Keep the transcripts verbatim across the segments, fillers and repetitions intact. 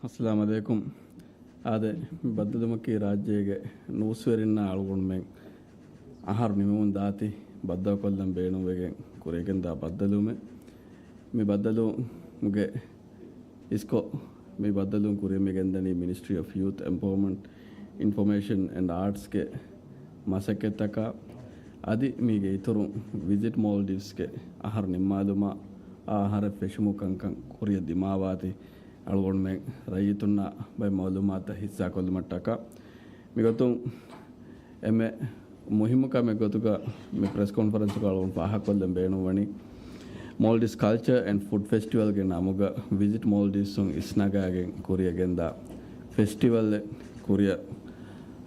އައްސަލާމު ޢަލައިކުމް. އާދެ، މި ބައްދަލުވުމަކީ ރާއްޖޭގެ ނޫސްވެރިންނާ އަޅުގަނޑުމެން އަހަރު ނިމުމުން ދާތީ ބައްދަލުކޮށްލަން ބޭނުންވެގެން ކުރިޔަށްގެންދާ ބައްދަލުވުމެއް. މި ބައްދަލުވުމުގެ އިސްކޮށް، މި ބައްދަލުވުން ކުރިޔަށް މި ގެންދަނީ މިނިސްޓްރީ އޮފް ޔޫތު އެމްޕަވަރމަންޓް، އިންފޮމޭޝަން އެންޑް އާޓްސްގެ މަސައްކަތްތަކާ. އަދި މީގެ އިތުރުން ވިޒިޓް މޯލްޑިވްސްގެ އަހަރު ނިންމާލުމާ، އާ އަހަރަށް ފެށުމު ކަންކަން ކުރިޔަށް ދިމާވާތީ އަޅުގަނޑުމެން ރައްޔިތުންނާ ބައެއް މައުލޫމާތުތައް ހިއްސާކޮށްލުމަށްޓަކާ. މިގޮތުން އެންމެ މުހިއްމު ކަމެއް ގޮތުގަ މި ޕްރެސް ކޮންފަރެންސުގަ އަޅުގަނޑު ފާހަގަކޮށްލަން ބޭނުންވަނީ، މޯލްޑިވްސް ކަލްޗަރ އެންޑް ފުޑް ފެސްޓިވަލްގެ ނަމުގަ ވިޒިޓް މޯލްޑިވްސުން އިސްނަގާގެން ކުރިޔަށްގެންދާ ފެސްޓިވަލްއެއް. ކުރިޔަށް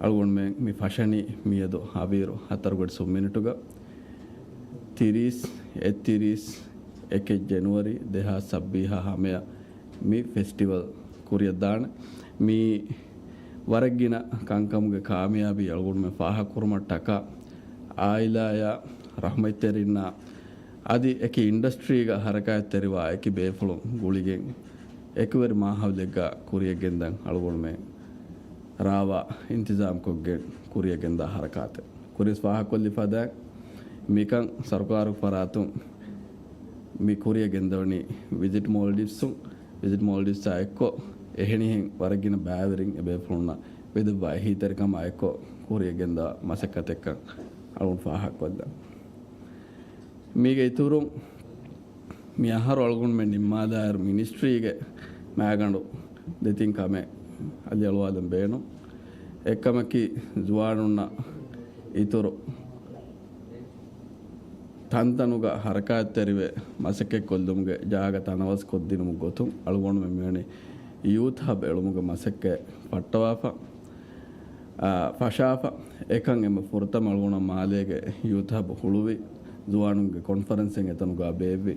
އަޅުގަނޑުމެން މި ފަށަނީ މިއަދު ހަވީރު ހަތަރު ގޮޓް ސުން މިނިޓުގަ. ތިރީސް، އެއްތިރީސް، އެކެއް ޖެނުއަރީ ދެހާސް ސައްބީސް ހަމަޔަށް މި ފެސްޓިވަލް ކުރިޔަށްދާނެ. މީ ވަރަށް ގިނަ ކަންކަމުގެ ކާމިޔާބީ އަޅުގަނޑުމެން ފާހަގަކުރުމަށްޓަކާ، އާއިލާޔާ، ރަޙްމަތްތެރިންނާ އަދި އެކި އިންޑަސްޓްރީގަ ހަރަކާތްތެރިވާ އެކި ބޭފުޅުން ގުޅިގެން، އެކުވެރި މާހައުލެއްގަ ކުރިޔަށްގެންދަން އަޅުގަނޑުމެން ރާވާ އިންތިޒާމްކޮށްގެން ކުރިޔަށްގެންދާ ހަރަކާތެއް. ކުރިޔަސް ފާހަގަކޮށްލި ފަދައިން މިކަން ސަރުކާރު ފަރާތުން މި ކުރިޔަށް ގެންދަވަނީ ވިޒިޓް މޯލްޑިވްސްއުން. ވިޒިޓް މޯލްޑިވްސްއާ އެއްކޮށް އެހެނިހެން ވަރަށް ގިނަ ބައިވެރިން އެބޭފުޅުންނަށް ވެދެއްވާ އެހީތެރިކަމާ އެއްކޮށް ކުރިޔަށް ގެންދާ މަސައްކަތެއްކަން އަޅުން ފާހަގަކޮށްލަން. މީގެ އިތުރުން މި އަހަރު އަޅުގަނޑުމެން ނިންމާލާއިރު މިނިސްޓްރީގެ މައިގަނޑު ދެތިން ކަމެއް އަލިއަޅުވާލަން ބޭނުން. އެއްކަމަކީ ޒުވާނުންނަށް އިތުރު ތަންތަނުގަ ހަރަކާތްތެރިވެ މަސައްކަތްކޮށްލުމުގެ ޖާގަ ތަނަވަސްކޮށްދިނުމުގެ ގޮތުން އަޅުގަނޑުމެން މިވަނީ ޔޫތް ހަބް އެޅުމުގެ މަސައްކަތް ފައްޓަވާފަ، އާ، ފަށާފަ. އެކަން އެންމެ ފުރަތަމަ އަޅުގަނޑަށް މާލޭގެ ޔޫތް ހަބް ހުޅުވި ޒުވާނުންގެ ކޮންފަރެންސެއް އެތަނުގަ ބޭއްވި.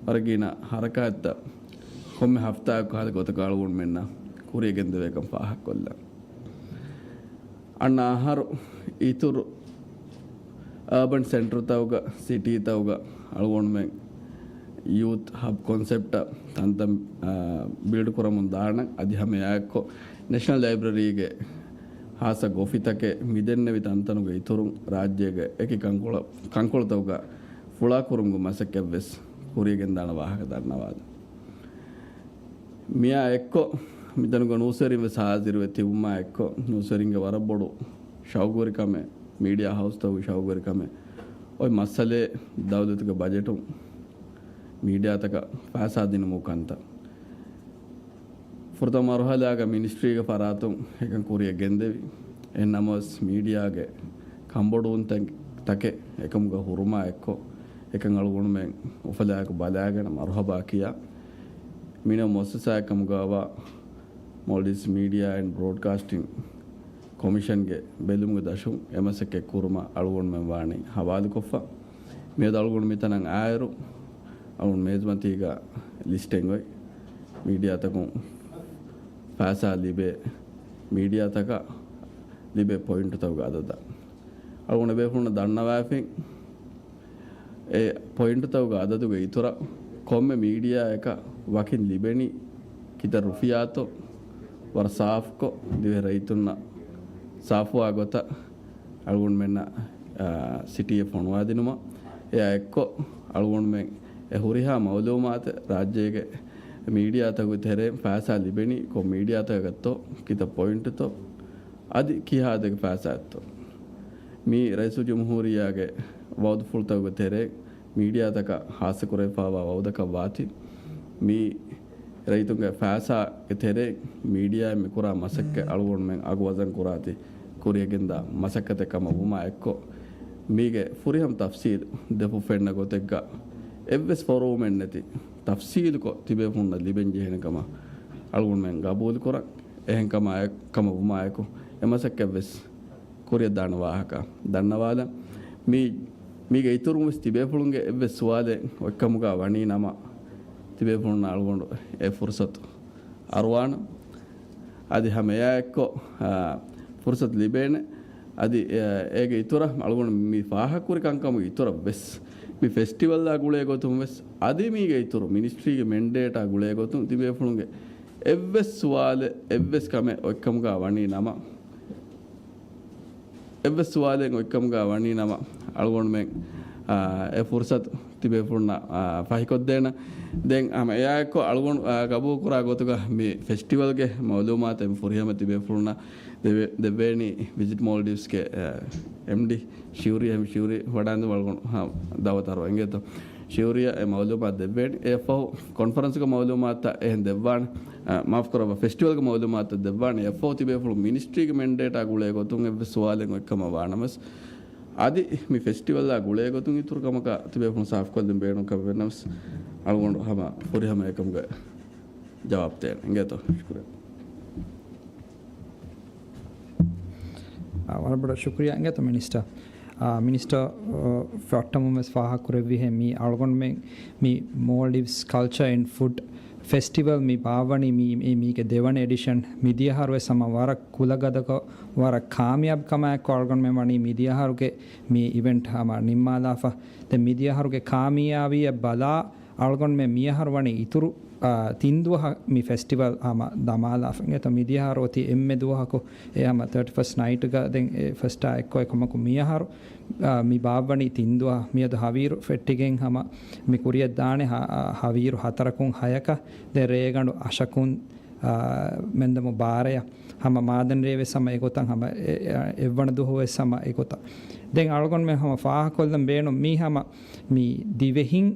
ވަރަށް ގިނަ ހަރަކާތްތައް ކޮންމެ ހަފްތާއަކު ކަހަލަ ގޮތަކަށް އަޅުގަނޑުމެންނަށް ކުރިޔަށް ގެންދެވޭކަން ފާހަގަކޮށްލަން. އަންނަ އަހަރު އިތުރު އާބަން ސެންޓަރުތަކުގަ، ސިޓީތަކުގަ އަޅުގަނޑުމެން ޔޫތް ހަބް ކޮންސެޕްޓަށް ތަންތަން، އާ، ބިލްޑް ކުރަމުން ދާނަން. އަދި ހަމައެއާއެއްކޮށް ނެޝަނަލް ލައިބްރަރީގެ ހާއްސަ ގޮފިތަކެއް މިދެންނެވި ތަންތަނުގެ އިތުރުން ރާއްޖޭގެ އެކި ކަންކޮޅަ-، ކަންކޮޅުތަކުގަ ފުޅާކުރުމުގެ މަސައްކަތްވެސް ކުރިޔަށްގެންދާނެ ވާހަކަ ދަންނަވާލަން. މިއާ އެއްކޮށް، މިތަނުގަ ނޫސްވެރިން ވެސް ހާޒިރުވެ ތިބުމާ އެއްކޮށް، ނޫސްވެރިންގެ ވަރަށް ބޮޑު ޝައުގުވެރި ކަމެއް، މީޑިއާ ހައުސްތަކުގެ ޝައުގުވެރި ކަމެއް، އޮތް މައްސަލައެއް ދައުލަތުގެ ބަޖެޓުން މީޑިއާތަކަށް ފައިސާ ދިނުމުގެ ކަންތައް. ފުރަތަމަ މަރުހަލާގަ މިނިސްޓްރީގެ ފަރާތުން އެކަން ކުރިޔަށް ގެންދެވި. އެހެން ނަމަވެސް، މީޑިއާގެ ކަންބޮޑުވުންތައް ތަކެއް އެކަމުގަ ހުރުމާ އެއްކޮށް، އެކަން އަޅުގަނޑުމެން އުފަލާއެކު ބަލާގެން މަރުހަބާ ކިޔާ. މިނަ މުއައްސަސާއެއް ކަމުގައިވާ މޯލްޑިވްސް މީޑިއާ އެންޑް ބްރޯޑްކާސްޓިން ކޮމިޝަންގެ ބެލުމުގެ ދަށުން އެ މަސައްކަތް ކުރުމަށް އަޅުގަނޑުމެން ވާނީ ހަވާލުކޮށްފަ. މިއަދު އަޅުގަނޑު މިތަނަށް އާއިރު، އަޅުގަނޑު މޭޒުމަތީގަ ލިސްޓެއް އޮތް މީޑިއާތަކުން ފައިސާ ލިބޭ މީޑިއާތަކަށް ލިބޭ ޕޮއިންޓުތަކުގެ އަދަދަށް. އަޅުގަނޑު ބޭފުޅުންނަށް ދަންނަވާފިން، އެ ޕޮއިންޓުތަކުގެ އަދަދުގެ އިތުރަށް ކޮންމެ މީޑިއާއަކަށް ވަކިން ލިބެނީ ކިތައް ރުފިޔާތޯ ވަރަށް ސާފުކޮށް، ދިވެހި ރައްޔިތުންނަށް ސާފުވާ ގޮތަށް އަޅުގަނޑުމެންނަށް، އާ، ސިޓީއެއް ފޮނުވާދިނުމަށް. އެއާ އެއްކޮށް، އަޅުގަނޑުމެން އެ ހުރިހާ މައުލޫމާތެއް ރާއްޖޭގެ މީޑިއާތަކުގެ ތެރެއިން ފައިސާ ލިބެނީ ކޮން މީޑިއާތަކަކަށްތޯ، ކިތައް ޕޮއިންޓުތޯ، އަދި ކިހާ އަދަދެއްގެ ފައިސާއެއްތޯ. މީ ރައީސުލްޖުމްހޫރިއްޔާގެ ވައުދުފުޅުތަކުގެ ތެރެއިން މީޑިއާތަކަށް ހާއްސަކުރެވިފައިވާ ވައުދަކަށް ވާތީ، މީ ރައްޔިތުންގެ ފައިސާގެ ތެރެއިން މީޑިއާއިން މިކުރާ މަސައްކަތް އަޅުގަނޑުމެން އަގު ވަޒަން ކުރާތީ ކުރިޔަށްގެންދާ މަސައްކަތެއް ކަމަށް ވުމާ އެއްކޮށް، މީގެ ފުރިހަމަ ތަފްސީލު ދެފުށް ފެންނަ ގޮތެއްގަ އެއްވެސް ފޯރުމެއް ނެތި ތަފްސީލުކޮށް ތިބޭފުޅުންނަށް ލިބެން ޖެހޭނެ ކަމަށް އަޅުގަނޑުމެން ގަބޫލުކުރަން. އެހެން ކަމާ އެ-، ކަމަށް ވުމާއެކު، އެ މަސައްކަތްވެސް ކުރިޔަށްދާނެ ވާހަކަ ދަންނަވާލަން. މީ، މީގެ އިތުރުން ވެސް ތިބޭފުޅުންގެ އެއްވެސް ސުވާލެއް އޮތްކަމުގަ ވަނީ ނަމަ، ތިބޭފުޅުންނަށް އަޅުގަނޑު އެ ފުރުސަތު އަރުވާނަން. އަދި ހަމަ އެއާއެއްކޮށް، އާ، ފުރުސަތު ލިބޭނެ. އަދި، އޭ، އޭގެ އިތުރަށް އަޅުގަނޑު މި ފާހަގަކުރި ކަންކަމުގެ އިތުރަށް ވެސް، މި ފެސްޓިވަލްއާ ގުޅޭ ގޮތުން ވެސް، އަދި މީގެ އިތުރު މިނިސްޓްރީގެ މެންޑޭޓާ ގުޅޭ ގޮތުން ތިބޭފުޅުންގެ އެއްވެސް ސުވާލެއް އެއްވެސް ކަމެއް އޮތްކަމުގަ ވަނީ ނަމަ، އެއްވެސް ސުވާލެއް އޮތްކަމުގަ ވަނީ ނަމަ، އަޅުގަނޑުމެން، އާ، އެ ފުރުސަތު ތިބޭފުޅުންނަށް، އާ، ފަހިކޮށްދޭނަން. ދެން ހަމަ އެއާއެއްކޮށް އަޅުގަނޑު، އާ، ގަބޫލުކުރާ ގޮތުގަ މި ފެސްޓިވަލްގެ މައުލޫމާތު އެންމެ ފުރިހަމަ ތިބޭފުޅުންނަށް ދެވެ-، ދެއްވޭނީ ވިޒިޓް މޯލްޑިވްސްގެ، އާ، އެމްޑީ ޝިއުރި، އެމް ޝިއުރި ވަޑާންދެ އަޅުގަނޑު، އާ، ދައުވަތު އަރުވަން އިނގޭތޯ. ޝިއުރިއަށް އެ މައުލޫމާތު ދެއްވޭނެ. އެއަށްފަހު ކޮންފަރެންސްގެ މައުލޫމާތުތައް އެހެން ދެއްވާނެ. އަ، މާފުކުރައްވާ، ފެސްޓިވަލްގެ މައުލޫމާތުތައް ދެއްވާނެ. އެއަށްފަހު ތިބޭފުޅުން މިނިސްޓްރީގެ މެންޑޭޓާ ގުޅޭ ގޮތުން އެއްވެސް ސުވާލެއް އޮތްކަމަށް ވާނަމަވެސް، އަދި މި ފެސްޓިވަލާ ގުޅޭ ގޮތުން އިތުރު ކަމަކަށް ތިބޭފުޅުން ސާފުކޮށްލަން ބޭނުންކަމަށް ވެނަމަވެސް، އަޅުގަނޑު ހަމަ ފުރިހަމަ އެކަމުގެ ޖަވާބު ދޭނެ. އިނގޭތޯ؟ ޝުކުރިއްޔާ. އާ، ވަރަށް ބޮޑަށް ޝުކުރިއްޔާ އިނގޭތޯ މިނިސްޓަރ. އާ، މިނިސްޓަރ، އާ، ފައްޓަމުން ވެސް ފާހަގަކުރެއްވިހެން މީ އަޅުގަނޑުމެން މި މޯލްޑިވްސް ކަލްޗަރ އެންޑް ފުޑް ފެސްޓިވަލް މި ބާއްވަނީ މީ، މީ، މީގެ ދެވަނަ އެޑިޝަން. މިދިޔަ އަހަރު ވެސް ހަމަ ވަރަށް ކުލަގަދަކޮށް، ވަރަށް ކާމިޔާބު ކަމާއެކު އަޅުގަނޑުމެން ވަނީ މިދިޔަ އަހަރުގެ މި އިވެންޓް ހަމަ ނިންމާލާފަ. ދެން މިދިޔަ އަހަރުގެ ކާމިޔާބީއަށް ބަލާ، އަޅުގަނޑުމެން މިއަހަރު ވަނީ އިތުރު، އާ، ތިން ދުވަހަށް މި ފެސްޓިވަލް ހަމަ ދަމާލާފަ. އިނގޭތޯ މިދިޔަ އަހަރު އޮތީ އެންމެ ދުވަހަކު އެ ހަމަ ތާޓީ ފަސްޓް ނައިޓްގަ ދެން އެ ފަސްޓާ އެއްކޮށް އެކަމަކު މިއަހަރު، އާ، މި ބާއްވަނީ ތިން ދުވަހަށް. މިއަދު ހަވީރު ފެއްޓިގެން ހަމަ މި ކުރިޔަށް ދާނެ ހަ-، އާ، ހަވީރު ހަތަރަކުން ހަޔަކަށް ދެން ރޭގަނޑު އަށަކުން، އާ، މެންދަމު ބާރަޔަށް. ހަމަ މާދަންރޭ ވެސް ހަމަ އެގޮތަށް ހަމަ އެ-، އެ-، އެއްވަނަ ދުވަހު ވެސް ހަމަ އެގޮތަށް. ދެން އަޅުގަނޑުމެން ހަމަ ފާހަގަކޮށްލަން ބޭނުން މީ ހަމަ މި ދިވެހިން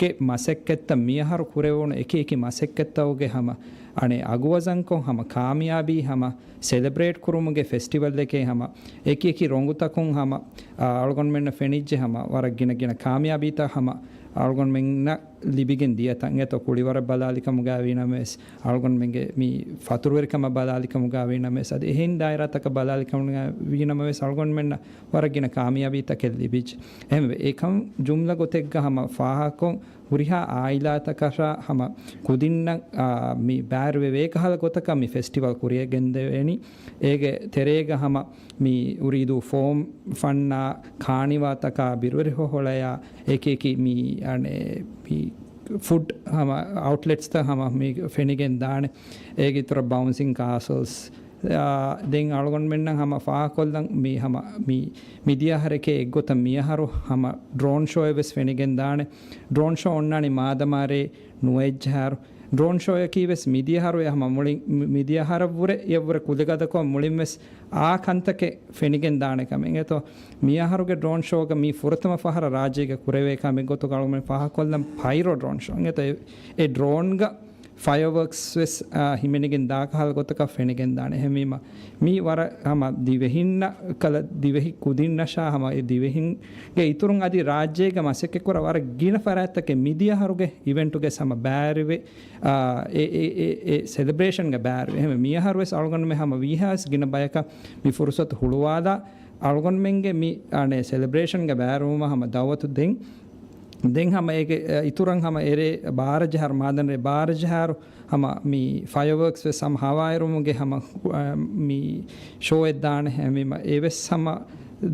ގެ މަސައްކަތްތައް މިއަހަރު ކުރެވުނު އެކި އެކި މަސައްކަތްތަކުގެ ހަމަ އަނެއް އަގުވަޒަންކޮށް ހަމަ ކާމިޔާބީ ހަމަ ސެލެބްރޭޓް ކުރުމުގެ ފެސްޓިވަލްއެކޭ ހަމަ އެކި އެކި ރޮނގުތަކުން ހަމަ، އާ، އަޅުގަނޑުމެންނަށް ފެނިއްޖެ ހަމަ ވަރަށް ގިނަ ގިނަ ކާމިޔާބީތައް ހަމަ އަޅުގަނޑުމެންނަށް ލިބިގެން ދިޔަތަން. އެތޯ ކުޅިވަރަށް ބަލާލިކަމުގަ ވީނަމަވެސް، އަޅުގަނޑުމެންގެ މި ފަތުރުވެރިކަމަށް ބަލާލިކަމުގަ ވީނަމަވެސް، އަދި އެހެން ދާއިރާތަކަށް ބަލާލިކަމުގަ ވީނަމަވެސް، އަޅުގަނޑުމެންނަށް ވަރަށް ގިނަ ކާމިޔާބީތަކެއް ލިބިއްޖެ. އެހެންވެ، އެކަން ޖުމްލަ ގޮތެއްގަ ހަމަ ފާހަގަކޮށް، ހުރިހާ އާއިލާތަކަށާ ހަމަ ކުދިންނަށް، އާ، މި ބައިވެރިވެ ކަހަލަ ގޮތަކަށް މި ފެސްޓިވަލް ކުރިޔަށް ގެންދެވޭނީ. އޭގެ ތެރޭގަ ހަމަ މި އުރީދޫ ފޯމް ފަންނާ ކާނިވާތަކާ ބިރުވެރި ހޮހޮޅަޔާ އެކި އެކި މި، އަނެ، މި ފުޑް ހަމަ އައުޓްލެޓްސްތައް ހަމަ މި ފެނިގެން ދާނެ. އޭގެ އިތުރަށް ބައުންސިން ކާސަލްސް، އާ، ދެން އަޅުގަނޑުމެންނަށް ހަމަ ފާހަގަކޮށްލަން މި ހަމަ މި މިދިޔަ އަހަރެކޭ އެއްގޮތަށް މިއަހަރު ހަމަ ޑްރޯން ޝޯއެއް ވެސް ފެނިގެން ދާނެ. ޑްރޯން ޝޯ އޮންނާނީ މާދަމާރޭ ނުވައެއްޖަހާރު. ޑްރޯން ޝޯއަކީ ވެސް މިދިޔަ އަހަރު އެ ހަމަ މުޅި-، މި-، މިދިޔަ އަހަރަށްވުރެ އެއަށްވުރެ ކުލަގަދަކޮށް މުޅިން ވެސް އާ ކަންތަކެއް ފެނިގެން ދާނެ ކަމެއް. އެތޯ މިއަހަރުގެ ޑްރޯން ޝޯގަ މީ ފުރަތަމަ ފަހަރަށް ރާއްޖޭގަ ކުރެވޭ ކަމެއް ގޮތުގަ އަޅުގަނޑު ފާހަގަކޮށްލަން ޕައިރޯ ޑްރޯން ޝޯ. އެތޯ އެ، އެ ޑްރޯންގަ ފަޔަރވަރކްސް ވެސް، އާ، ހިމެނިގެން ދާކަހަލަ ގޮތަކަށް ފެނިގެން ދާނެ. އެހެންވީމަ، މީ ވަރަށް ހަމަ ދިވެހިންނަށް ކަލަ ދިވެހި ކުދިންނަށާ ހަމަ އެ ދިވެހިންގެ އިތުރުން އަދި ރާއްޖޭގެ މަސައްކަތްކުރާ ވަރަށް ގިނަ ފަރާތްތަކެއް މިދިޔަ އަހަރުގެ އިވެންޓުގެ ހަމަ ބައިވެރިވެ، އާ، އެ، އެ، އެ، އެ ސެލެބްރޭޝަންގެ ބައިވެރިވެ. އެހެންވެ، މިއަހަރު ވެސް އަޅުގަނޑުމެން ހަމަ ވީހާވެސް ގިނަ ބަޔަކަށް މި ފުރުސަތު ހުޅުވާލާ، އަޅުގަނޑުމެންގެ މި، އަނެއް، ސެލެބްރޭޝަންގެ ބައިވެރިވުމަށް ހަމަ ދައުވަތު ދެން. ދެން ހަމަ އޭގެ، އަ، އިތުރަށް ހަމަ އެރޭ ބާރަ ޖަހާރު، މާދަންރޭ ބާރަ ޖަހާރު ހަމަ މި ފަޔަރވަރކްސް ވެސް ހަމަ ހަވާއިރުމުގެ ހަމަ، އަ، މި ޝޯއެއް ދާނެ. އެހެންވީމަ އެވެސް ހަމަ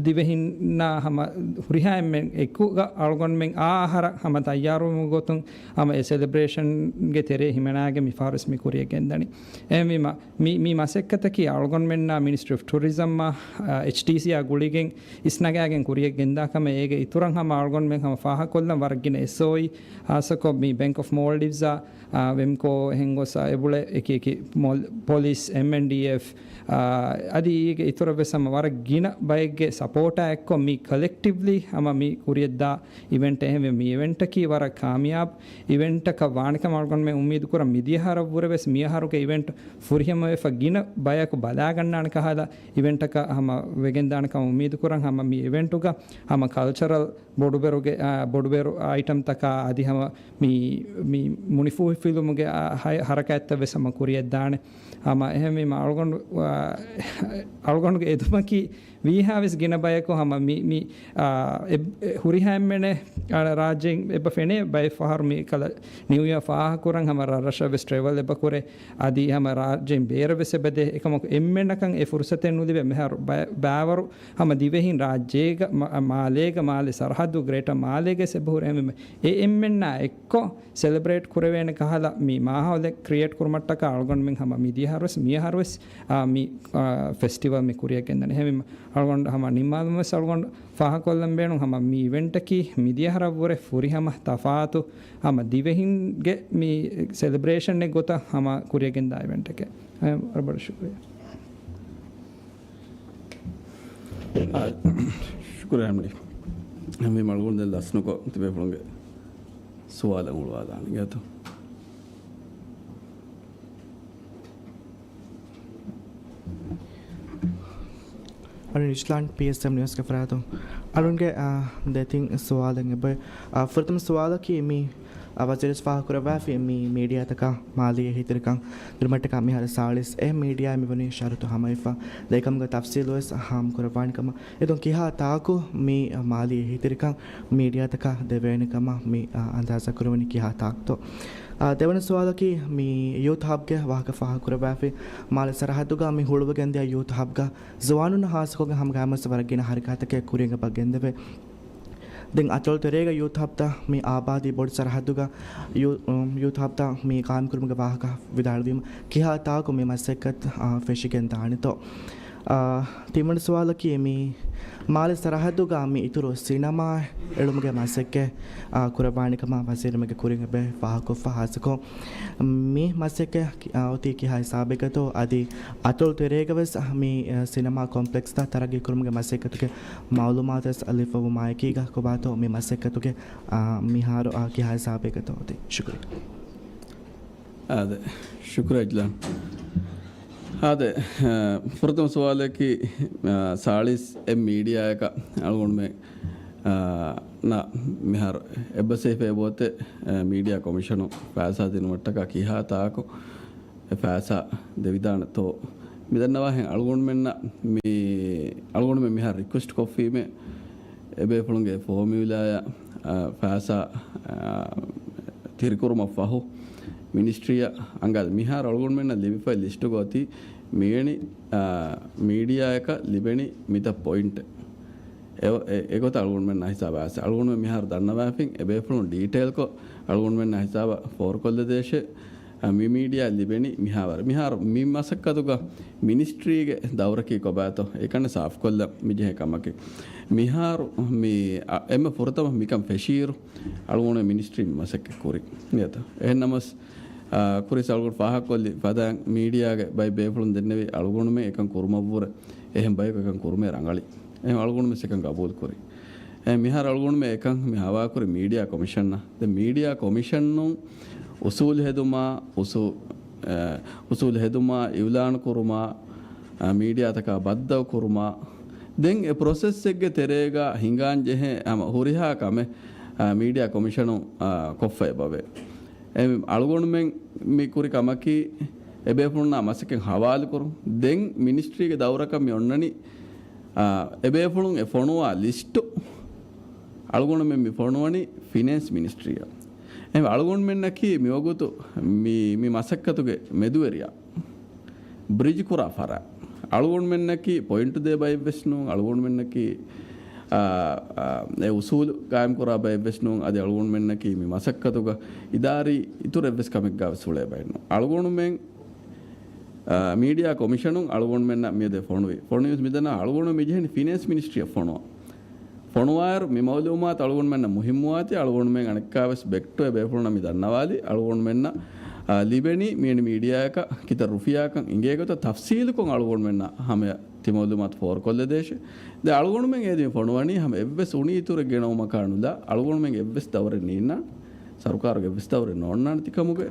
ދިވެހިންނާ ހަމަ ހުރިހާ އެންމެން އެކުގަ އަޅުގަނޑުމެން އާ އަހަރަށް ހަމަ ތައްޔާރުވުމުގެ ގޮތުން ހަމަ އެ ސެލެބްރޭޝަންގެ ތެރޭ ހިމެނާގެން މިފަހަރުވެސް މި ކުރިޔަށް ގެންދަނީ. އެހެންވީމަ މި، މި މަސައްކަތަކީ އަޅުގަނޑުމެންނާ މިނިސްޓްރީ އޮފް ޓޫރިޒަމްއާ، އާ، އެޗްޑީސީއާ ގުޅިގެން އިސްނަގާގެން ކުރިޔަށް ގެންދާ ކަމެއް. އޭގެ އިތުރަށް ހަމަ އަޅުގަނޑުމެން ހަމަ ފާހަގަކޮށްލަން ވަރަށް ގިނަ އެސްއޯއީ، ހާއްސަކޮށް މި ބޭންކް އޮފް މޯލްޑިވްސްއާ، އާ، ވެމްކޯ އެހެން ގޮސް، އާ، އެބުޅެ އެކި އެކި މޯލް، ޕޮލިސް، އެމްއެންޑީއެފް، އާ، އަދި އޭގެ އިތުރަށް ވެސް ހަމަ ވަރަށް ގިނަ ބައެއްގެ ސަޕޯޓާ އެއްކޮށް މި ކަލެކްޓިވްލީ ހަމަ މި ކުރިޔަށްދާ އިވެންޓް. އެހެންވެ، މި އިވެންޓަކީ ވަރަށް ކާމިޔާބު އިވެންޓަކަށް ވާނެކަމަށް އަޅުގަނޑުމެން އުއްމީދު ކުރަން. މިދިޔަ އަހަރަށްވުރެ ވެސް މި އަހަރުގެ އިވެންޓް ފުރިހަމަވެފަ ގިނަ ބަޔަކު ބަލާގަންނާނެ ކަހަލަ އިވެންޓަކަށް ހަމަ ވެގެންދާނެ ކަމަށް އުއްމީދު ކުރަން. ހަމަ މި އިވެންޓުގަ ހަމަ ކަލްޗަރަލް ބޮޑުބެރުގެ، އާ، ބޮޑުބެރު އައިޓަމްތަކާ އަދި ހަމަ މި، މި މުނިފޫހިފިލުމުގެ، އާ، ހަ-، ހަރަކާތްތައް ވެސް ހަމަ ކުރިޔަށްދާނެ. ހަމަ އެހެންވީމަ އަޅުގަނޑު، އާ، އަޅުގަނޑުގެ އެދުމަކީ ވީހާވެސް ގިނަ ބަޔަކު ހަމަ މި، މި، އާ، އެ، އެ، ހުރިހާ އެންމެނެއް، އާ، ރާއްޖޭން އެބަ ފެނޭ ބައެއް ފަހަރު މި ކަލަ ނިއު ޔާ ފާހަގަކުރަން ހަމަ ރަށްރަށަށް ވެސް ޓްރެވަލް އެބަ ކުރޭ. އަދި ހަމަ ރާއްޖޭން ބޭރަށް ވެސް އެބަ ދޭ. އެކަމަކު އެންމެނަކަށް އެ ފުރުސަތެއް ނުލިބޭ. މިހާރު ބައި-، ބާވަރު ހަމަ ދިވެހިން ރާއްޖޭގަ މާ-، މާލޭގަ މާލެ ސަރަހައްދު ގްރޭޓަ މާލޭގަ އެބަ ހުރޭ. އެންމެ އެ އެންމެންނާ އެއްކޮށް ސެލެބްރޭޓް ކުރެވޭނެ ކަހަލަ މި މާހައުލެއް ކްރިއޭޓް ކުރުމަށްޓަކާ އަޅުގަނޑުމެން ހަމަ މިދިޔަ ހަރުވެސް، މިއަހަރުވެސް، އާ، މި، އާ، ފެސްޓިވަލް މި ކުރިއަށް ގެންދަނީ. އެހެންވީމަ އަޅުގަނޑު ހަމަ ނިންމާލުމަށް ވެސް އަޅުގަނޑު ފާހަގަކޮށްލަން ބޭނުން ހަމަ މި އިވެންޓަކީ މިދިޔަ ހަރަށްވުރެ ފުރިހަމަ ތަފާތު ހަމަ ދިވެހިންގެ މި ސެލެބްރޭޝަނެއް ގޮތަށް ހަމަ ކުރިއަށްގެންދާ އިވެންޓެކެވެ. އަ، ވަރަށް ބޮޑަށް ޝުކުރިއްޔާ. އާ، ޝުކުރިއްޔާ އަޅުގަނޑު. އެހެންވީމަ އަޅުގަނޑު ދެން ލަސްނުކޮށް ތިބޭފުޅުންގެ ސުވާލަށް އުޅުވާލާނެ ގެތޯ. އަޅުން އިޝްލާން ޕީއެސްއެމް ނިއުސްގެ ފަރާތުން އަޅުންގެ، އާ، ދެތިން ސުވާލެއް އެބަ. އާ، ފުރަތަމަ ސުވާލަކީ މި، އާ، ވަޒީރުވެސް ފާހަގަކުރައްވާފި މި މީޑިއާތަކާ މާލީ އެހީތެރިކަން ދިނުމަށްޓަކާ މިހާރު ސާޅީސް އެ މީޑިއާ މިވަނީ ޝަރުތު ހަމަވެފަ. ދެ އެކަމުގެ ތަފްސީލުވެސް ހާމަކުރައްވާނެ ކަމަށް. އެދުން ކިހާ ތާކު މި މާލީ އެހީތެރިކަން މީޑިއާތަކަށް ދެވޭނެ ކަމަށް މި، އާ، އަންދާޒާ ކުރެވެނީ ކިހާ ތާކުތޯ؟ އާ، ދެވަނަ ސުވާލަކީ މި ޔޫތު ހަބްގެ ވާހަކަ ފާހަގަކުރައްވާފި މާލެ ސަރަހައްދުގަ މި ހުޅުވިގެންދިޔަ ޔޫތު ހަބްގަ ޒުވާނުންނަށް ހާއްސަކޮށްގެން ހަމަގައިމުވެސް ވަރަށް ގިނަ ހަރަކާތްތަކެއް ކުރިއަށް އެބަ ގެންދެވޭ. ދެން އަތޮޅު ތެރޭގަ ޔޫތު ހަބްތައް މި އާބާދީ ބޮޑު ސަރަހައްދުގަ ޔޫ-، އު، ޔޫތު ހަބްތައް މި ޤާއިމްކުރުމުގެ ވާހަކަ ވިދާޅުވީމަ، ކިހާ ތާކު މި މަސައްކަތް، އާ، ފެށިގެން ދާނެތޯ؟ އާ، ތިންވަނަ ސުވާލަކީ މި މާލެ ސަރަހައްދުގަ މި އިތުރު ސިނަމާ އެޅުމުގެ މަސައްކަތް، އާ، ކުރައްވާނެ ކަމަށް ވަޒީރުމެންގެ ކުރިން އެބަ ފާހަގަކޮށްފަ ހާއްސަކޮށް މި މަސައްކަތް ކި-، އާ، އޮތީ ކިހާ ހިސާބެއްގަތޯ؟ އަދި އަތޮޅު ތެރޭގަވެސް މި، އާ، ސިނަމާ ކޮމްޕްލެކްސްތައް ތަރައްގީ ކުރުމުގެ މަސައްކަތުގެ މައުލޫމާތުވެސް ލިބިފައިވުމާއެކީގަ ކޮބާތޯ މި މަސައްކަތުގެ، އާ، މިހާރު، އާ، ކިހާ ހިސާބެއްގަތޯ އޮތީ؟ ޝުކުރިއްޔާ. އާދެ، ޝުކުރިއްޔާ އިޝްލާން. އާދެ، އާ، ފުރަތަމަ ސުވާލަކީ، އާ، ސާޅީސް އެއް މީޑިއާއަކަށް އަޅުގަނޑުމެން، އާ، ނަ މިހާރު އެއްބަސްވެފައި އެބައޮތޭ، އާ، މީޑިއާ ކޮމިޝަނުން ފައިސާ ދިނުމަށްޓަކާ ކިހާ ތާކު އެ ފައިސާ ދެވިދާނެތޯ؟ މި ދަންނަވާހެން އަޅުގަނޑުމެންނަށް މި، އަޅުގަނޑުމެން މިހާރު ރިކުއެސްޓް ކޮށްފީމޭ އެބޭފުޅުންގެ ފޯމިއުލާއަށް، އާ، ފައިސާ، އާ، ތިރިކުރުމަށް ފަހު މިނިސްޓްރީއަށް އަނގާ. މިހާރު އަޅުގަނޑުމެންނަށް ލިބިފައި ލިސްޓުގަ އޮތީ މިވެނި، އާ، މީޑިއާއަކަށް ލިބެނީ މިތައް ޕޮއިންޓެއް. އެ، އެ، އެގޮތަށް އަޅުގަނޑުމެންނަށް ހިސާބަށް އައިސް. އަޅުގަނޑުމެން މިހާރު ދަންނަވާފިން އެބޭފުޅުން ޑީޓެއިލްކޮށް އަޅުގަނޑުމެންނަށް ހިސާބަށް ފޯރުކޮށްލަދޭށޭ. އަ، މި މީޑިއާ ލިބެނީ މިހާވަރު. މިހާރު މި މަސައްކަތުގަ މިނިސްޓްރީގެ ދައުރަކީ ކޮބާތޯ؟ އެކަން ސާފުކޮށްލަން މިޖެހޭ ކަމަކީ. މިހާރު މި، އަ، އެންމެ ފުރަތަމަ މިކަން ފެށިއިރު އަޅުގަނޑު މިނިސްޓްރީ މަސައްކަތް ކުރި. ނިޔަތަ. އެހެންނަމަސް، އާ، ކުރިސް އަޅުގަނޑު ފާހަގަކޮށްލި ފަދައިން މީޑިއާގެ ބައި ބޭފުޅުން ދެންނެވި އަޅުގަނޑުމެ އެކަން ކުރުމަށްވުރެ އެހެން ބަޔަކު އެކަން ކުރުމޭ ރަނގަޅި. އެހެން އަޅުގަނޑުމެ އެކަން ގަބޫލު ކުރި. އެ މިހާރު އަޅުގަނޑުމެ އެކަން މި ހަވާކުރި މީޑިއާ ކޮމިޝަންނަށް. ދެ މީޑިއާ ކޮމިޝަނުން އުސޫލު ހެދުމާ، އުސޫ-، އެ، އުސޫލު ހެދުމާ، އިއުލާނު ކުރުމާ، އަ، މީޑިއާތަކާ ބައްދަލު ކުރުމާ، ދެން އެ ޕްރޮސެސްއެއްގެ ތެރޭގަ ހިނގާން ޖެހޭ ހަމަ ހުރިހާ ކަމެއް، އަ، މީޑިއާ ކޮމިޝަނުން، އަ، ކޮށްފަ އެބަވޭ. އެ އަޅުގަނޑުމެން މި ކުރި ކަމަކީ، އެބޭފުޅުންނާ މަސައްކަތް ހަވާލުކުރުން. ދެން މިނިސްޓްރީގެ ދައުރަކަށް މި އޮންނަނީ، އާ، އެބޭފުޅުން އެ ފޮނުވާ ލިސްޓު އަޅުގަނޑުމެން މި ފޮނުވަނީ ފިނޭންސް މިނިސްޓްރީއަށް. އެހެން އަޅުގަނޑުމެންނަކީ މިވަގުތު މި، މި މަސައްކަތުގެ މެދުވެރިޔާ. ބްރިޖް ކުރާ ފަރާތް. އަޅުގަނޑުމެންނަކީ ޕޮއިންޓް ދޭ ބައެއްވެސް ނޫން، އަޅުގަނޑުމެންނަކީ، އާ، އާ، އެ އުސޫލު ގާއިމް ކުރާ ބައެއްވެސް ނޫން، އަދި އަޅުގަނޑުމެންނަކީ މި މަސައްކަތުގަ އިދާރީ އިތުރު އެއްވެސް ކަމެއްގާވެސް އުޅޭ ބައެއް ނޫން. އަޅުގަނޑުމެން، އާ، މީޑިއާ ކޮމިޝަނުން އަޅުގަނޑުމެންނަށް މިއަދު ފޮނުވި. ފޮނުވި މިދަނީ އަޅުގަނޑު މިޖެހެނީ ފިނޭންސް މިނިސްޓްރީއަށް ފޮނުވަން. ފޮނުވާއިރު މި މައުލޫމާތު އަޅުގަނޑުމެންނަށް މުހިއްމުވާތީ، އަޅުގަނޑުމެން އަނެއްކާވެސް ބެކްޓު އެބޭފުޅުންނަށް މި ދަންނަވާލީ، އަޅުގަނޑުމެންނަށް، އާ، ލިބެނީ މިވެނި މީޑިއާއަކަށް ކިތައް ރުފިޔާކަން އިނގޭ ގޮތަށް ތަފްސީލުކޮށް އަޅުގަނޑުމެންނަށް ހަމަޔަށް ތި މައުލޫމާތު ފޯރުކޮށްލަދޭށޭ. ދެން އަޅުގަނޑުމެން އޭދީ ފޮނުވަނީ ހަމަ އެއްވެސް އުނި އިތުރެއް ގެނައުމަކާ ނުލާ، އަޅުގަނޑުމެން އެއްވެސް ދައުރެއް ނީންނާނެ، ސަރުކާރުގެ އެއްވެސް ދައުރެއް ނޯންނާނެ ތިކަމުގެ.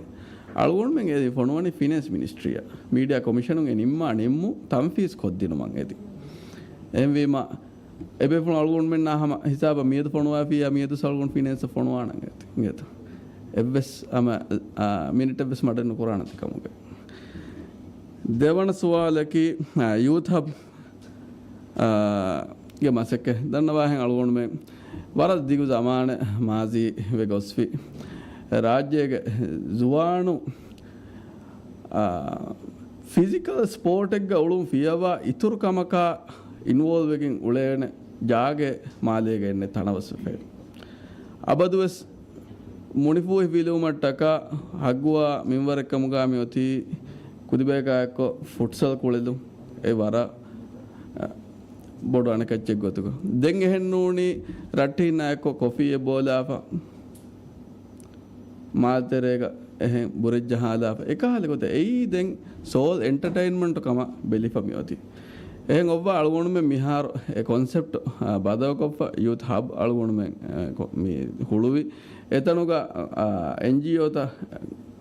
އަޅުގަނޑުމެން އޭދީ ފޮނުވަނީ ފިނޭންސް މިނިސްޓްރީއަށް، މީޑިއާ ކޮމިޝަނުން އެ ނިންމާ ނިންމުން ތަންފީޒް ކޮށްދިނުމަށް އެދި. އެހެންވީމަ، އެބޭފުޅުން އަޅުގަނޑުމެންނާ ހަމަ ހިސާބަށް މިއަދު ފޮނުވާފިއްޔާ މިއަދު އަޅުގަނޑު ފިނޭންސަށް ފޮނުވާނަން އެދި. އެއްވެސް ހަމަ، އާ، މިނިޓެއްވެސް މަޑެއް ނުކުރާނަން ތިކަމުގެ. ދެވަނަ ސުވާލަކީ، އާ، ޔޫތު ހަބް، އާ، މަސައްކަތް ދަންނަވާހެން އަޅުގަނޑުމެން ވަރަށް ދިގު ޒަމާނެއް މާޒީ ވެ ގޮސްފި. ރާއްޖޭގެ ޒުވާނު، އާ، ފިޒިކަލް ސްޕޯޓެއްގަ އުޅުން ފިޔަވާ އިތުރު ކަމަކާ އިންވޯލްވް ވެގެން އުޅޭނެ ޖާގައެއް މާލޭގަ އެންނެ ތަނަވަސް ވެފައެވެ. އަބަދުވެސް މުނިފޫހި ފިލުވުމަށްޓަކާ ހައްގުވާ މިންވަރެއްކަމުގާ މިއޮތީ ކުދިބަޔަކާ އެއްކޮށް ފުޓްސަލް ކުޅެލުން އެ ވަރަށް، އަ، ބޮޑު އަނެކައްޗެއް ގޮތުގަ. ދެން އެހެން ނޫނީ ރައްޓެހިންނާ އެއްކޮށް ކޮފީއެއް ބޯލާފަ، މާލެތެރޭގަ އެހެން ބުރެއް ޖަހާލާފަ، އެކަހަލަ ގޮތެއް. އެއީ ދެން ސޯލް އެންޓަޓައިންމަންޓު ކަމަށް ބެލިފަ މިއޮތީ. އެހެން އޮއްވާ އަޅުގަނޑުމެން މިހާރު އެ ކޮންސެޕްޓް، އާ، ބަދަލުކޮށްފަ ޔޫތް ހަބް އަޅުގަނޑުމެން، އާ، ކޮ-، މި ހުޅުވި. އެތަނުގަ، އާ، އެންޖީއޯތައް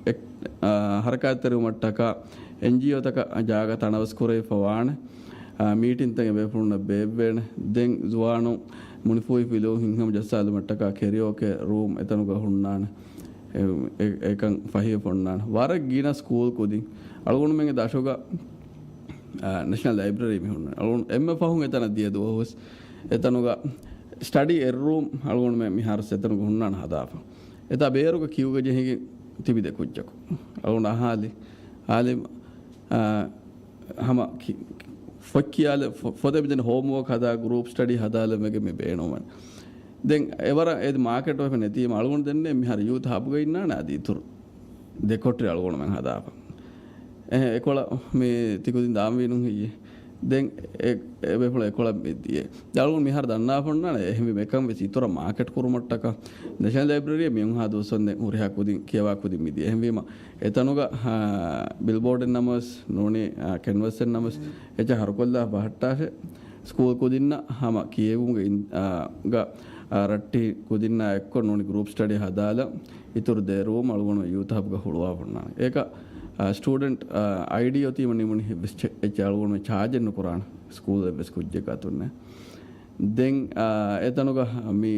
އެ-، އާ، ހަރަކާތްތެރިވުމަށްޓަކާ އެންޖީއޯތަކަށް ޖާގަ ތަނަވަސް ކުރެވިފަ ވާނެ. އާ، މީޓިންތައް އެބޭފުޅުންނަށް ބޭއްވޭނެ. ދެން ޒުވާނުން މުނިފޫހި ފިލުވުން ހިތްހަމަ ޖައްސާލުމަށްޓަކާ ކެރިއޯކޭ ރޫމް އެތަނުގަ ހުންނާނެ. އެ-، އެ-، އެކަން ފަހިވެފަ ހުންނާނެ. ވަރަށް ގިނަ ސްކޫލް ކުދިން އަޅުގަނޑުމެންގެ ދަށުގަ، އާ، ނެޝަނަލް ލައިބްރަރީ މި ހުންނާނެ. އަޅުގަނޑު އެންމެ ފަހުން އެތަނަށް ދިޔަ ދުވަހުވެސް އެތަނުގަ ސްޓަޑީ އެއް ރޫމް އަޅުގަނޑުމެން މިހާރު އެތަނުގަ ހުންނާނެ ހަދާފަ. އެތާ ބޭރުގަ ކިއުގަ ޖެހިގެން ތިބި ދެ ކުއްޖަކު. އަޅުގަނޑު އަހާލި، އާލި، އާ، ހަމަ ކި-، ފޮތް ކިޔާލެ-، ފޮ-، ފޮދެ މިދެން ހޯމްވޯކް ހަދާ، ގްރޫޕް ސްޓަޑީ ހަދާލެ ވެގެން މި ބޭނުމަން. ދެން އެވަރަށް އެދި މާކެޓް ވެފަ ނެތީމަ އަޅުގަނޑު ދެންނެ މިހާރު ޔޫތް ހަބްގަ އިންނާނެ އަދި އިތުރު ދެ ކޮޓަރި އަޅުގަނޑުމެން ހަދާފަ. އެހެން އެކޮޅަށް މި ތިކުދިން ދާންވީނު ހެއްޔޭ؟ ދެން އެ-، އެބޭފުޅުން އެކޮޅަށް މި ދިޔަ. އަޅުގަނޑު މިހާރު ދަންނާފަ ހުންނާނެ އެހެންވީމަ އެކަން ވެސް އިތުރަށް މާކެޓް ކުރުމަށްޓަކާ ނެޝަނަލް ލައިބްރަރީ މިއުންހާ ދުވަސްވަންދެން ހުރިހާ ކުދިން ކިޔަވާ ކުދިން މި ދިޔަ. އެހެންވީމަ އެތަނުގަ، އާ، ބިލްބޯޑެއް ނަމަވެސް ނޫނީ، އާ، ކެންވަސްއެއް ނަމަވެސް އެއްޗެއް ހަރުކޮށްލާ ބަހައްޓާށޭ. ސްކޫލް ކުދިންނަށް ހަމަ ކިޔެވުމުގެ އިން-، އާ، ގަ، އާ، ރައްޓި ކުދިންނާ އެއްކޮށް ނޫނީ ގްރޫޕް ސްޓަޑީ ހަދާލަ އިތުރު ދެ ރޫމް އަޅުގަނޑު ޔޫތް ހަބްގަ ހުޅުވާ ހުންނާނެ. އޭކަ، އާ، ސްޓޫޑެންޓް، އާ، އައިޑީ އޮތީމަ ނިމުނީ އެއްވެސް ޗެ-، އެއްޗެއް އަޅުގަނޑު ޗާޖެއް ނުކުރާނެ ސްކޫލް އެއްވެސް ކުއްޖެއްގަ އަތުންނޭ. ދެން، އާ، އެތަނުގަ މި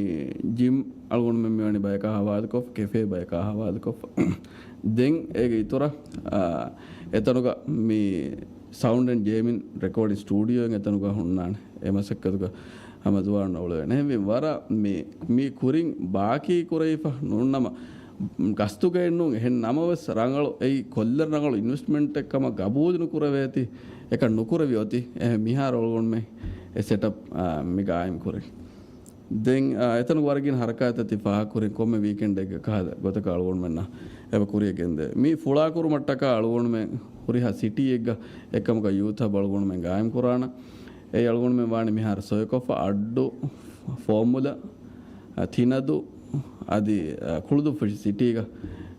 ޖިމް އަޅުގަނޑުމެން މިވަނީ ބަޔަކާ ހަވާލުކޮށްފަ، ކެފޭ ބަޔަކާ ހަވާލުކޮށްފަ. ދެން އޭގެ އިތުރަށް، އާ، އެތަނުގަ މި ސައުންޑް އެންޑް ގޭމިން ރެކޯޑިން ސްޓޫޑިއޯއެއް އެތަނުގަ ހުންނާނެ. އެ މަސައްކަތުގަ ހަމަ ޒުވާނުން އުޅެވޭނެ. އެހެންވީމަ ވަރަށް މި، މި ކުރިން ބާކީ ކުރެވިފަ ނޫންނަމަ، ގަސްތުގައެއް ނޫން. އެހެން ނަމަވެސް ރަނގަޅު، އެއީ ކޮށްލަން ރަނގަޅު އިންވެސްޓްމަންޓެއް ކަމަށް ގަބޫލު ނުކުރެވޭތީ، އެކަން ނުކުރެވި އޮތީ. އެހެން މިހާރު އަޅުގަނޑުމެން އެ ސެޓަޕް، އާ، މި ގާއިމް ކުރިން. ދެން، އާ، އެތަނުގަ ވަރަށް ގިނަ ހަރަކާތްތައް ތި ފާހަގަކުރިން ކޮންމެ ވީކެންޑެއްގަ ކަހަލަ ގޮތަކަށް އަޅުގަނޑުމެންނަށް އެބަ ކުރިއަށް ގެންދެވޭ. މި ފުޅާކުރުމަށްޓަކާ އަޅުގަނޑުމެން ހުރިހާ ސިޓީއެއްގަ އެއްކަމަކަށް ޔޫތް ހަބް އަޅުގަނޑުމެން ގާއިމް ކުރާނަ. އެ އަޅުގަނޑުމެން ވާނެ މިހާރު ސޮއިކޮށްފަ އައްޑު، ފޯމުލަ، އަ، ތިނަދު، އަދި، އަ، ކުޅުދުއްފުށި ސިޓީގަ،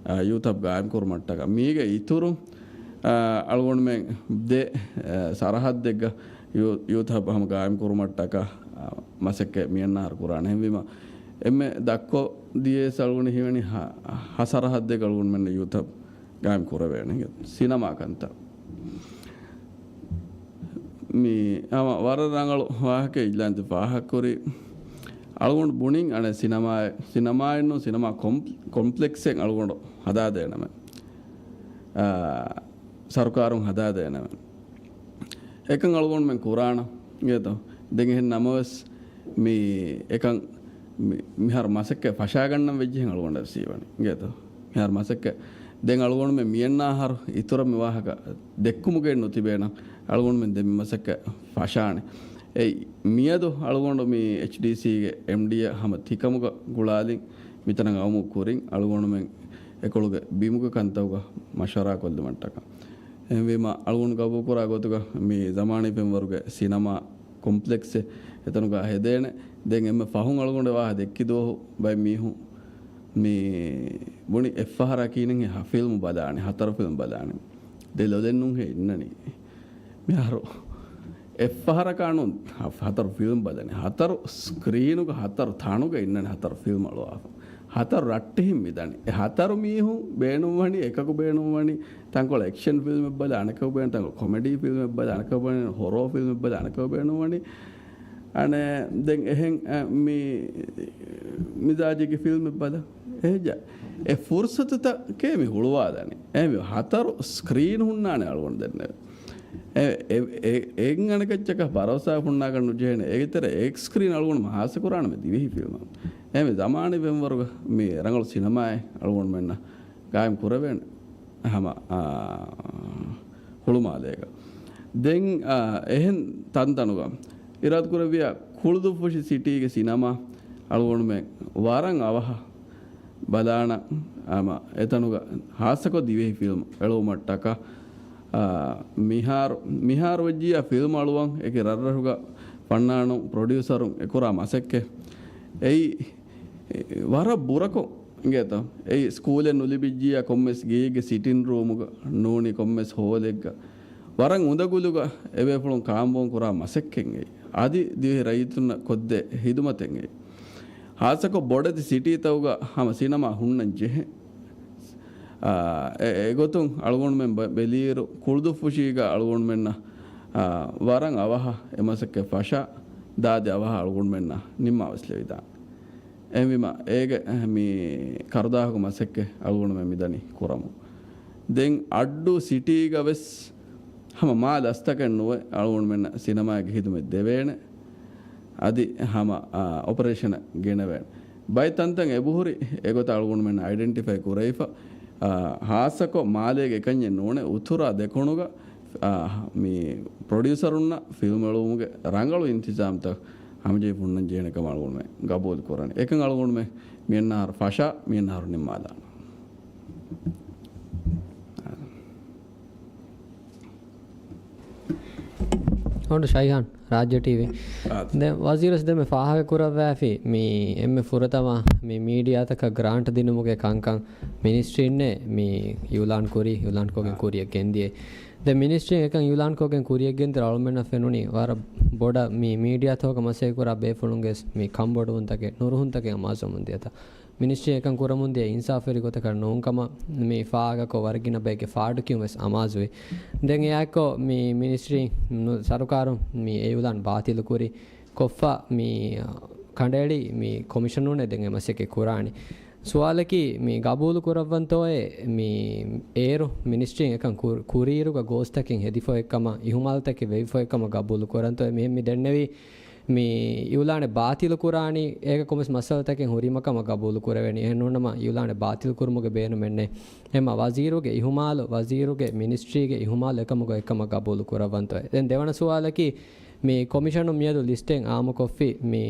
އަ، ޔޫތް ހަބް ގާއިމް ކުރުމަށްޓަކާ. މީގެ އިތުރުން، އަ، އަޅުގަނޑުމެން ދެ، އަ، ސަރަހައްދެއްގަ ޔޫ-، ޔޫތް ހަބް ހަމަ ގާއިމް ކުރުމަށްޓަކާ، އަ، މަސައްކަތް މިއަންނަ އަހަރު ކުރާނެ. އެހެންވީމަ، އެންމެ ދަށްކޮށް ދިޔައީސް އަޅުގަނޑު ހީވަނީ ހަ-، ހަ ސަރަހައްދެއްގަ އަޅުގަނޑުމެންނަށް ޔޫތް ހަބް ގާއިމް ކުރެވޭނެ ސިނަމާ ކަންތައް. މި ހަމަ ވަރަށް ރަނގަޅު ވާހަކަ އިލާންތި ފާހަގަކުރި. އަޅުގަނޑު ބުނިން އަނެއް ސިނަމާއެއް، ސިނަމާއެއްނު ސިނަމާ ކޮމް-، ކޮމްޕްލެކްސެއް އަޅުގަނޑު ހަދާދޭނަމެ. އާ، ސަރުކާރުން ހަދާދޭނަމެ. އެކަން އަޅުގަނޑުމެން ކުރާނަ އިނގޭތޯ. ދެން އެހެން ނަމަވެސް މި އެކަން މި-، މިހާރު މަސައްކަތް ފަށާގަންނަން ވެއްޖެހެން އަޅުގަނޑަށް ވެސް ހީވަނީ އިނގޭތޯ. މިހާރު މަސައްކަތް ދެން އަޅުގަނޑުމެން މިއަންނަ އަހަރު އިތުރަށް މި ވާހަކަ ދެއްކުމުގައެއް ނުތިބޭނަން އަޅުގަނޑުމެން ދެން މި މަސައްކަތް ފަށާނެ. އެއީ މިއަދު އަޅުގަނޑު މި އެޗްޑީސީގެ އެމްޑީއަށް ހަމަ ތިކަމުގަ ގުޅާލިން މިތަނަށް އައުމުގެ ކުރިން އަޅުގަނޑުމެން އެކޮޅުގެ ބިމުގެ ކަންތައްގަ މަޝްވަރާ ކޮށްލުމަށްޓަކާ. އެހެންވީމަ އަޅުގަނޑު ގަބޫލުކުރާ ގޮތުގަ މި ޒަމާނީ ފެންވަރުގެ ސިނަމާ ކޮމްޕްލެކްސެއް އެތަނުގަ ހެދޭނެ. ދެން އެންމެ ފަހުން އަޅުގަނޑު ވާހަ ދެއްކި ދުވަހު ބައެއް މީހުން މި ބުނި އެއްފަހަރާ ކިހިނެއްހޭ ހަ ފިލްމު ބަލާނީ، ހަތަރު ފިލްމު ބަލާނީ. ދެ ލޮލެއްނުންހޭ އިންނަނީ. މިހާރު އެއްފަހަރަކާ ނޫން ހަ-، ހަތަރު ފިލްމު ބަލަނީ. ހަތަރު ސްކްރީނުގަ ހަތަރު ތަނުގަ އިންނަނީ ހަތަރު ފިލްމު އަޅުވާފަ. ހަތަރު ރައްޓެހިން މިދަނީ. އެ ހަތަރު މީހުން ބޭނުންވަނީ އެކަކު ބޭނުންވަނީ ތަންކޮޅެއް އެކްޝަން ފިލްމެއް ބަލަ، އަނެކަކު ބޭނުން ތަންކޮޅެއް ކޮމެޑީ ފިލްމެއް ބަލަ، އަނެކަކު ބޭނުން ހޮރޯ ފިލްމެއް ބަލަ، އަނެކަކު ބޭނުންވަނީ އަނެއް ދެން އެހެން، އަ، މި މިޒާޖެއްގެ ފިލްމެއް ބަލަ. އެހެން ޖަ-، އެ ފުރުސަތުތަކޭ މި ހުޅުވާލަނީ. އެހެން ހަތަރު ސްކްރީން ހުންނާނެ އަޅުގަނޑު ދެންނެވެ. އެ، އެ، އެ، އެއް އަނެކައްޗަކަށް ބަރޯސާ ހުންނާކަށް ނުޖެހޭނެ. އޭގެ ތެރޭ އެކް ސްކްރީން އަޅުގަނޑު ހާއްސަ ކުރާނަމޭ ދިވެހި ފިލްމަށް. އެހެންވެ ޒަމާނީ ފެންވަރުގަ މި ރަނގަޅު ސިނަމާއެއް އަޅުގަނޑުމެންނަށް ގާއިމް ކުރެވޭނެ ހަމަ، އާ، ހުޅުމާލޭގަ. ދެން، އާ، އެހެން ތަންތަނުގަ އިރާދަކުރެއްވިއްޔާ ކުޅުދުއްފުށި ސިޓީގެ ސިނަމާ އަޅުގަނޑުމެން ވަރަށް އަވަހަށް ބަލާނަ ހަމަ އެތަނުގަ ހާއްސަކޮށް ދިވެހި ފިލްމް އެޅުވުމަށްޓަކާ، އާ، މިހާރު، މިހާރު ވެއްޖިއްޔާ ފިލްމް އަޅުވަން އެކި ރަށްރަށުގަ ފަންނާނުން ޕްރޮޑިއުސަރުން އެކުރާ މަސައްކަތް އެއީ ވަރަށް ބުރަކޮށް އިނގޭތަ؟ އެއީ ސްކޫލެއް ނުލިބިއްޖިއްޔާ ކޮންމެސް ގެއެއްގެ ސިޓިން ރޫމުގަ ނޫނީ ކޮންމެސް ހޯލެއްގަ ވަރަށް އުނދަގުލުގަ އެބޭފުޅުން ކާންބޯން ކުރާ މަސައްކަތް އެއީ. އަދި ދިވެހި ރައްޔިތުންނަށް ކޮށްދޭ ހިދުމަތެއް އެއީ. ހާއްސަކޮށް ބޮޑެތި ސިޓީތަކުގަ ހަމަ ސިނަމާ ހުންނަން ޖެހޭ. އާ، އެ، އެގޮތުން އަޅުގަނޑުމެން ބެ-، ބެލިއިރު ކުޅުދުއްފުށީގަ އަޅުގަނޑުމެންނަށް، އާ، ވަރަށް އަވަހަށް އެ މަސައްކަތް ފަށާ، ދާދި އަވަހަށް އަޅުގަނޑުމެންނަށް ނިންމާވެސް ލެވިދާނެ. އެހެންވީމަ، އޭގެ މި ކަރުދާހުގެ މަސައްކަތް އަޅުގަނޑުމެން މިދަނީ ކުރަމުން. ދެން އައްޑޫ ސިޓީގަ ވެސް ހަމަ މާ ލަސްތަކެއް ނުވެ އަޅުގަނޑުމެންނަށް ސިނަމާގެ ހިދުމަތް ދެވޭނެ. އަދި ހަމަ، އާ، އޮޕަރޭޝަނަށް ގެނެވޭނެ. ބައެއް ތަންތަން އެބަހުރި އެގޮތަށް އަޅުގަނޑުމެން އައިޑެންޓިފައި ކުރެވިފަ، އާ، ހާއްސަކޮށް މާލޭގެ އެކަންޏެއް ނޫނެ އުތުރާ ދެކުނުގަ، އާ، މި ޕްރޮޑިއުސަރުންނަށް ފިލްމް އެޅުވުމުގެ ރަނގަޅު އިންތިޒާމްތައް ހަމަޖެހިފަ ހުންނަން ޖެހޭނެ ކަމަށް އަޅުގަނޑުމެން ގަބޫލު ކުރަނީ. އެކަން އަޅުގަނޑުމެން މިއަންނަ އަހަރު ފަށާ މިއަންނަ އަހަރު ނިންމާލާނަން. އޮން ޝައިހާން، ރާއްޖެ ޓީވީ. އާ. ދެން ވަޒީރުވެސް ދެންމެ ފާހަގަ ކުރައްވާފި، މި އެންމެ ފުރަތަމަ މި މީޑިއާތަކަށް ގްރާންޓް ދިނުމުގެ ކަންކަން މިނިސްޓްރީންނޭ މި އިއުލާން ކުރީ، އިއުލާންކޮށްގެން އާ. ކުރިއަށް ގެންދިޔޭ. ދެން މިނިސްޓްރީން އެކަން އިއުލާންކޮށްގެން ކުރިއަށް ގެންދިޔަ އަޅުމެންނަށް ފެނުނީ ވަރަށް ބޮޑަށް މި މީޑިއާތަކުގަ މަސައްކަތް ކުރާ ބޭފުޅުންގެ މި ކަންބޮޑުވުންތަކެއް، ނުރުހުންތަކެއް އަމާޒުވަމުން ދިޔަތާ. މިނިސްޓްރީ އެކަން ކުރަމުން ދިޔަ އިންސާފުވެރި ގޮތަކަށް ނޫންކަމަށް މި ފާހަގަކޮށް ވަރަށް ގިނަ ބައެއްގެ ފާޑުކިޔުން ވެސް އަމާޒުވި. ދެން އެއާއެއްކޮށް މި މިނިސްޓްރީ ނު-، ސަރުކާރުން މި އެ އިއުލާން ބާތިލުކުރި ކޮށްފަ މި ކަނޑައެޅި މި ކޮމިޝަނުން ދެން އެ މަސައްކަތް ކުރާނީ. ސުވާލަކީ މި ގަބޫލު ކުރައްވަންތޯއޭ މި އޭރު މިނިސްޓްރީން އެކަން ކުރ-، ކުރިއިރުގަ ގޯސްތަކެއް ހެދިފައެއްކަމަށް، އިހުމާލުތަކެއް ވެވިފައެއްކަމަށް ގަބޫލު ކުރަންތޯއޭ މި ދެންނެވީ؟ މި އިއުލާނެއް ބާތިލު ކުރާނީ، އޭގަ ކޮންމެސް މައްސަލަތަކެއް ހުރީމަ ކަމަށް ގަބޫލު ކުރެވޭނީ. އެހެން ނޫންނަމަ، އިއުލާނެއް ބާތިލު ކުރުމުގެ ބޭނުމެއް ނެތް. އެމަ ވަޒީރުގެ އިހުމާލު، ވަޒީރުގެ މިނިސްޓްރީގެ އިހުމާލު އެކަމުގަ އެކަމަށް ގަބޫލު ކުރައްވަންތޯ. ދެން ދެވަނަ ސުވާލަކީ، މި ކޮމިޝަނުން މިއަދު ލިސްޓެއް އާއްމުކޮށްފި، މި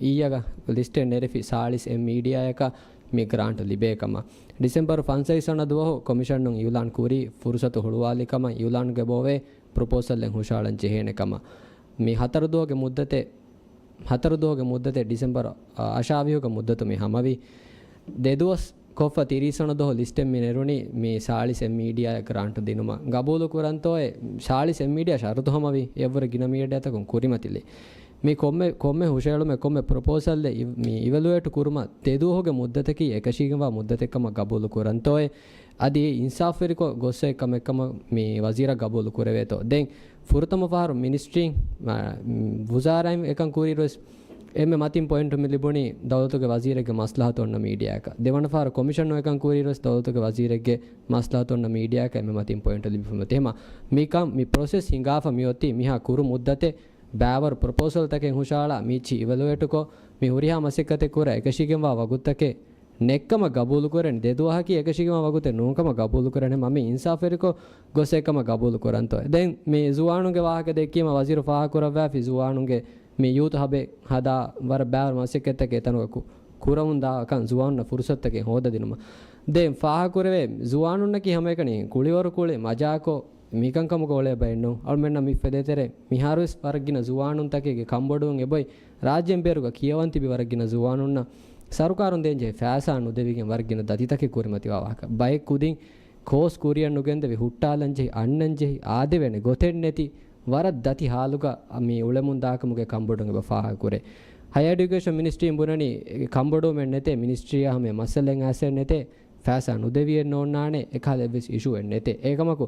އިއްޔަގަ ލިސްޓެއް ނެރެފި ސާޅީސް އެއް މީޑިއާއަކަށް މި ގްރާންޓް ލިބޭ ކަމަށް. ޑިސެމްބަރު ފަންސަވީސް ވަނަ ދުވަހު ކޮމިޝަނުން އިއުލާން ކުރީ، ފުރުސަތު ހުޅުވާލި ކަމަށް އިއުލާންގަ އެބައޮވޭ ޕްރޮޕޯސަލްއެއް ހުށައަޅަން ޖެހޭނެ ކަމަށް. މި ހަތަރު ދުވަހުގެ މުއްދަތެއް، ހަތަރު ދުވަހުގެ މުއްދަތެއް ޑިސެމްބަރު، އަށާވީހުގެ މުއްދަތު މި ހަމަވި. ދެ ދުވަސް ކޮށްފަ ތިރީސް ވަނަ ދުވަހު ލިސްޓެއް މި ނެރުނީ މި ސާޅީސް އެއް މީޑިއާއަށް ގްރާންޓް ދިނުމަށް. ގަބޫލު ކުރަންތޯއޭ؟ ސާޅީސް އެއް މީޑިއާ ޝަރުތު ހަމަވި، އެއަށްވުރެ ގިނަ މީޑިއާތަކުން ކުރިމަތިލި. މި ކޮންމެ، ކޮންމެ ހުށައެޅުމެއް، ކޮންމެ ޕްރޮޕޯސަލްއެއް އި-، މި އިވެލުއޭޓް ކުރުމަށް ދެ ދުވަހުގެ މުއްދަތަކީ އެކަށީގެންވާ މުއްދަތެއްކަމަށް ގަބޫލު ކުރަންތޯއޭ؟ އަދި އެ އިންސާފުވެރިކޮށް ގޮއްސަ ކަމެއްކަމަށް މި ވަޒީރަށް ގަބޫލު ކުރެވޭތޯ؟ ދެން ފުރަތަމަ ފަހަރު މިނިސްޓްރީން، އާ، ވުޒާރާއިން އެކަން ކުރިއިރުވެސް އެންމެ މަތިން ޕޮއިންޓު މި ލިބުނީ ދައުލަތުގެ ވަޒީރެއްގެ މަސްލަހަތު އޮންނަ މީޑިއާއަކަށް. ދެވަނަ ފަހަރު ކޮމިޝަނުން އެކަން ކުރިއިރުވެސް ދައުލަތުގެ ވަޒީރެއްގެ މަސްލަހަތު އޮންނަ މީޑިއާއަކަށް އެންމެ މަތިން ޕޮއިންޓު ލިބިފަ މިއޮތީ. ހަމަ މިކަން މި ޕްރޮސެސް ހިނގާފަ މިއޮތީ މިހާ ކުރު މުއްދަތެއް ބައިވަރު ޕްރޮޕޯސަލްތަކެއް ހުށައަޅާ މީޗި އިވެލުއޭޓުކޮށް މި ހުރިހާ މަސައްކަތެއް ކުރާ އެކަށީގެންވާ ވަގުތުތަކެއް ނެއްކަމަށް ގަބޫލުކުރަން، ދެ ދުވަހަކީ އެކަށީގެންވާ ވަގުތެއް ނޫންކަމަށް ގަބޫލުކުރަން. ހަމަ މި އިންސާފުވެރިކޮށް ގޮސް އެކަމަށް ގަބޫލުކުރަންތޯ. ދެން މި ޒުވާނުންގެ ވާހަކަ ދެއްކީމަ ވަޒީރު ފާހަގަކުރައްވާފި ޒުވާނުންގެ މި ޔޫތު ހަބެއް ހަދާ ވަރަށް ބައިވަރު މަސައްކަތްތަކެއް އެތަނުގަ ކު-، ކުރަމުން ދާކަން ޒުވާނުންނަށް ފުރުސަތުތަކެއް ހޯދަދިނުމަށް. ދެން ފާހަގަކުރެވޭ ޒުވާނުންނަކީ ހަމައެކަނި ކުޅިވަރު ކުޅި މަޖާކޮށް މިކަންކަމުގަ އުޅޭ ބައެއްނޫން. އަޅުމެންނަށް މި ފެދޭތެރޭ މިހާރުވެސް ވަރަށް ގިނަ ޒުވާނުންތަކެއްގެ ކަންބޮޑުވުން އެބޮތް ރާއްޖޭން ބޭރުގަ ކިޔަވަން ތިބި ވަރަށް ގިނަ ޒުވާނުންނަށް ސަރުކާރުން ދޭންޖެހޭ ފައިސާ ނުދެވިގެން ވަރަށް ގިނަ ދަތިތަކެއް ކުރިމަތިވާ ވާހަކަ. ބައެއް ކުދިން ކޯސް ކުރިއަށް ނުގެންދެވި ހުއްޓާލަންޖެހި، އަންނަންޖެހި، އާދެވޭނެ ގޮތެއް ނެތި ވަރަށް ދަތި ހާލުގަ މި އުޅެމުން ދާކަމުގެ ކަންބޮޑުން އެބަ ފާހަގަކުރޭ. ހަޔަރ އެޑިއުކޭޝަން މިނިސްޓްރީން ބުނަނީ ކަންބޮޑުވުމެއް ނެތޭ، މިނިސްޓްރީއާ ހަމަ މައްސަލައެއް އައިސް ނެތޭ، ފައިސާ ނުދެވިއެއް ނޯންނާނެ، އެކަހަލަ އެއްވެސް އިޝޫއެއް ނެތޭ. އެކަމަކު،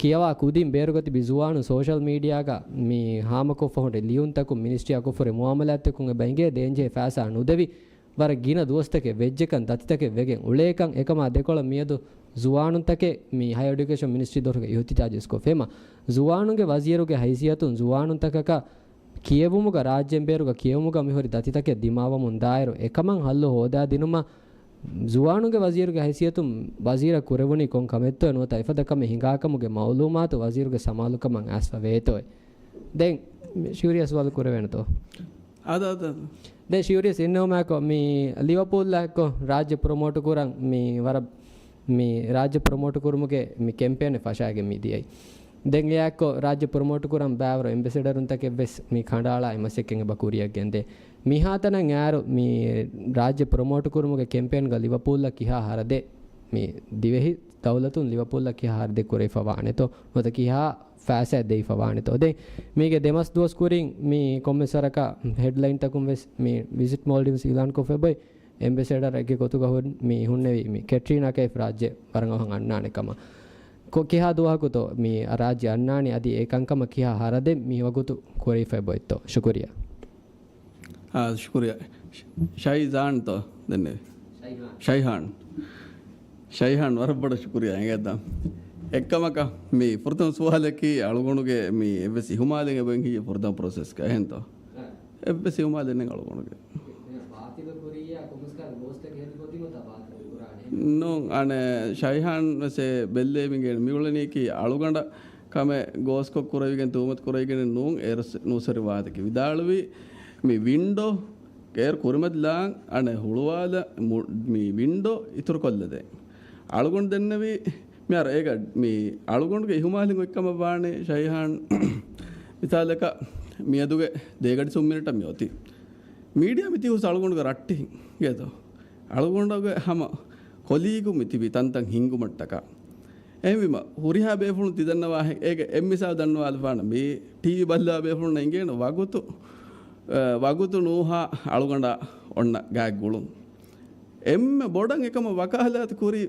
ކިޔަވާ ކުދިން ބޭރުގަ ތިބި ޒުވާނުން ސޯޝަލް މީޑިއާގަ މި ހާމަކޮށްފަ ހުންނަ ލިޔުންތަކުން މިނިސްޓްރީއާ ކޮށްފަ ހުރި މުއާމަލާތްތަކުން އެބަ އެނގޭ ދޭންޖެހޭ ފައިސާ ނުދެވި ވަރަށް ގިނަ ދުވަސްތަކެއް ވެއްޖެކަން، ދަތިތަކެއް ވެގެން އުޅޭކަން. އެކަމާ ދެކޮޅަށް މިއަދު ޒުވާނުންތަކެއް މި ހަޔަރ އެޑިއުކޭޝަން މިނިސްޓްރީ ދޮރުގަ އިހުތިޖާޖުވެސް ކޮށްފައިމަ، ޒުވާނުންގެ ވަޒީރުގެ ހައިސިއްޔަތުން ޒުވާނުންތަކަކަށް ކިޔެވުމުގަ ރާއްޖޭން ބޭރުގަ ކިޔެވުމުގަ މިހުރި ދަތިތަކެއް ދިމާވަމުން ދާއިރު، އެކަމަށް ހައްލު ހޯދާދިނުމަށް ޒުވާނުންގެ ވަޒީރުގެ ހައިސިއްޔަތުން ވަޒީރަށް ކުރެވުނީ ކޮން ކަމެއްތޯ ނުވަތަ އެފަދަ ކަމެއް ހިނގާކަމުގެ މައުލޫމާތު ވަޒީރުގެ ސަމާލުކަމަށް އައިސްފަވޭތޯއޭ؟ ދެން ޝިއުރިޔަސް ސުވާލު ކުރެވޭނެތޯ؟ އާދަ، އާދަ، އާދަ. ދެން ޝިއުރިޔަސް އިންނެވުމާއެކު މި ލިވަޕޫލްއާއެކު ރާއްޖެ ޕްރޮމޯޓު ކުރަން މި ވަރަށް މި ރާއްޖެ ޕްރޮމޯޓު ކުރުމުގެ މި ކެމްޕޭނެއް ފަށާގެން މި ދިޔައީ. ދެން އެއާއެކު ރާއްޖެ ޕްރޮމޯޓު ކުރަން ބައިވަރު އެމްބެސެޑަރުންތަކެއް ވެސް މި ކަނޑައަޅާ އެ މަސައްކަތް އެބަ ކުރިއަށް ގެންދޭ. މިހާތަނަށް އައިރު މި ރާއްޖެ ޕްރޮމޯޓު ކުރުމުގެ ކެމްޕޭންގަ ލިވަޕޫލްއަށް ކިހާ ހަރަދެއް މި ދިވެހި ދައުލަތުން ލިވަޕޫލްއަށް ކިހާ ހަރަދެއް ކުރެވިފަ ވާނެތޯ ނުވަތަ ކިހާ ފައިސާއެއް ދެވިފަ ވާނެތޯ. ދެން މީގެ ދެމަސް ދުވަސް ކުރިން މި ކޮންމެސް ވަރަކަށް ހެޑްލައިންތަކުން ވެސް މި ވިޒިޓް މޯލްޑިވްސް އިލާންކޮށްފަ އެބައޮތް. އެމްބެސެޑަރ އެއްގެ ގޮތުގަ ހުން މި ހުންނެވި މި ކެޓްރީނާ ކެއިފް ރާއްޖެ ވަރަށް އަވަހަށް އަންނާނެ ކަމަށް. ކޮ-، ކިހާ ދުވަހަކުތޯ މި ރާއްޖެ އަންނާނީ އަދި އެ ކަންކަމަށް ކިހާ ހަރަދެއް މި ވަގުތު ކުރެވިފަ އެބައޮތްތޯ؟ ޝުކުރިއްޔާ. އާ، ޝުކުރިއްޔާ. ޝައިޒާންތޯ ދެންނެވި؟ ޝައިހާން. ޝައިހާން. ޝައިހާން ވަރަށް ބޮޑަށް ޝުކުރިއްޔާ އިނގޭތަ؟ އެއްކަމަކަށް މި ފުރަތަމަ ސުވާލަކީ އަޅުގަނޑުގެ މި އެއްވެސް އިހުމާލެއް އެބައިން ހިއްޔެ ފުރަތަމަ ޕްރޮސެސްގަ އެހެންތޯ؟ އެއްވެސް އިހުމާލެއް ނެތް އަޅުގަނޑުގެ. ނޫން، އަނެއް ޝައިހާން ވެސް ބެއްލޭ މިގެން މިއުޅެނީކީ އަޅުގަނޑަށް ކަމެއް ގޯސްކޮށް ކުރެވިގެން ތުހުމަތު ކުރެވިގެނެއް ނޫން. އޭރު ސް-، ނޫސްވެރި ވާހަކަ ވިދާޅުވީ މި ވިންޑޯ އޭރު ކުރިމަތިލާން އަނެއް ހުޅުވާލަ މު-، މި ވިންޑޯ އިތުރުކޮށްލަދޭން. އަޅުގަނޑު ދެންނެވީ މިހާރު އޭގަ މި އަޅުގަނޑުގެ އިހުމާލެއް އޮތްކަމަށް ވާނެ ޝައިހާން. މިސާލަކަށް މިއަދުގެ ދޭގަޑި ސުން މިނެޓަށް މި އޮތީ. މީޑިއާ މި ތިހުސް އަޅުގަނޑުގެ ރައްޓެހިން ގޭތޯ. އަޅުގަނޑުގެ ހަމަ ކޮލީގު މި ތިބި ތަންތަން ހިންގުމަށްޓަކާ. އެހެންވީމަ، ހުރިހާ ބޭފުޅުން ތި ދަންނަވާހެން، އޭގެ އެއް މިސާލު ދަންނަވާލަފާނަ މި ޓީވީ ބައްލަވާ ބޭފުޅުންނަށް އިނގޭނެ ވަގުތު، އަ، ވަގުތު ނޫހާ އަޅުގަނޑާ އޮންނަ ގާތް ގުޅުން. އެންމެ ބޮޑަށް އެކަމަށް ވަކާލާތު ކުރި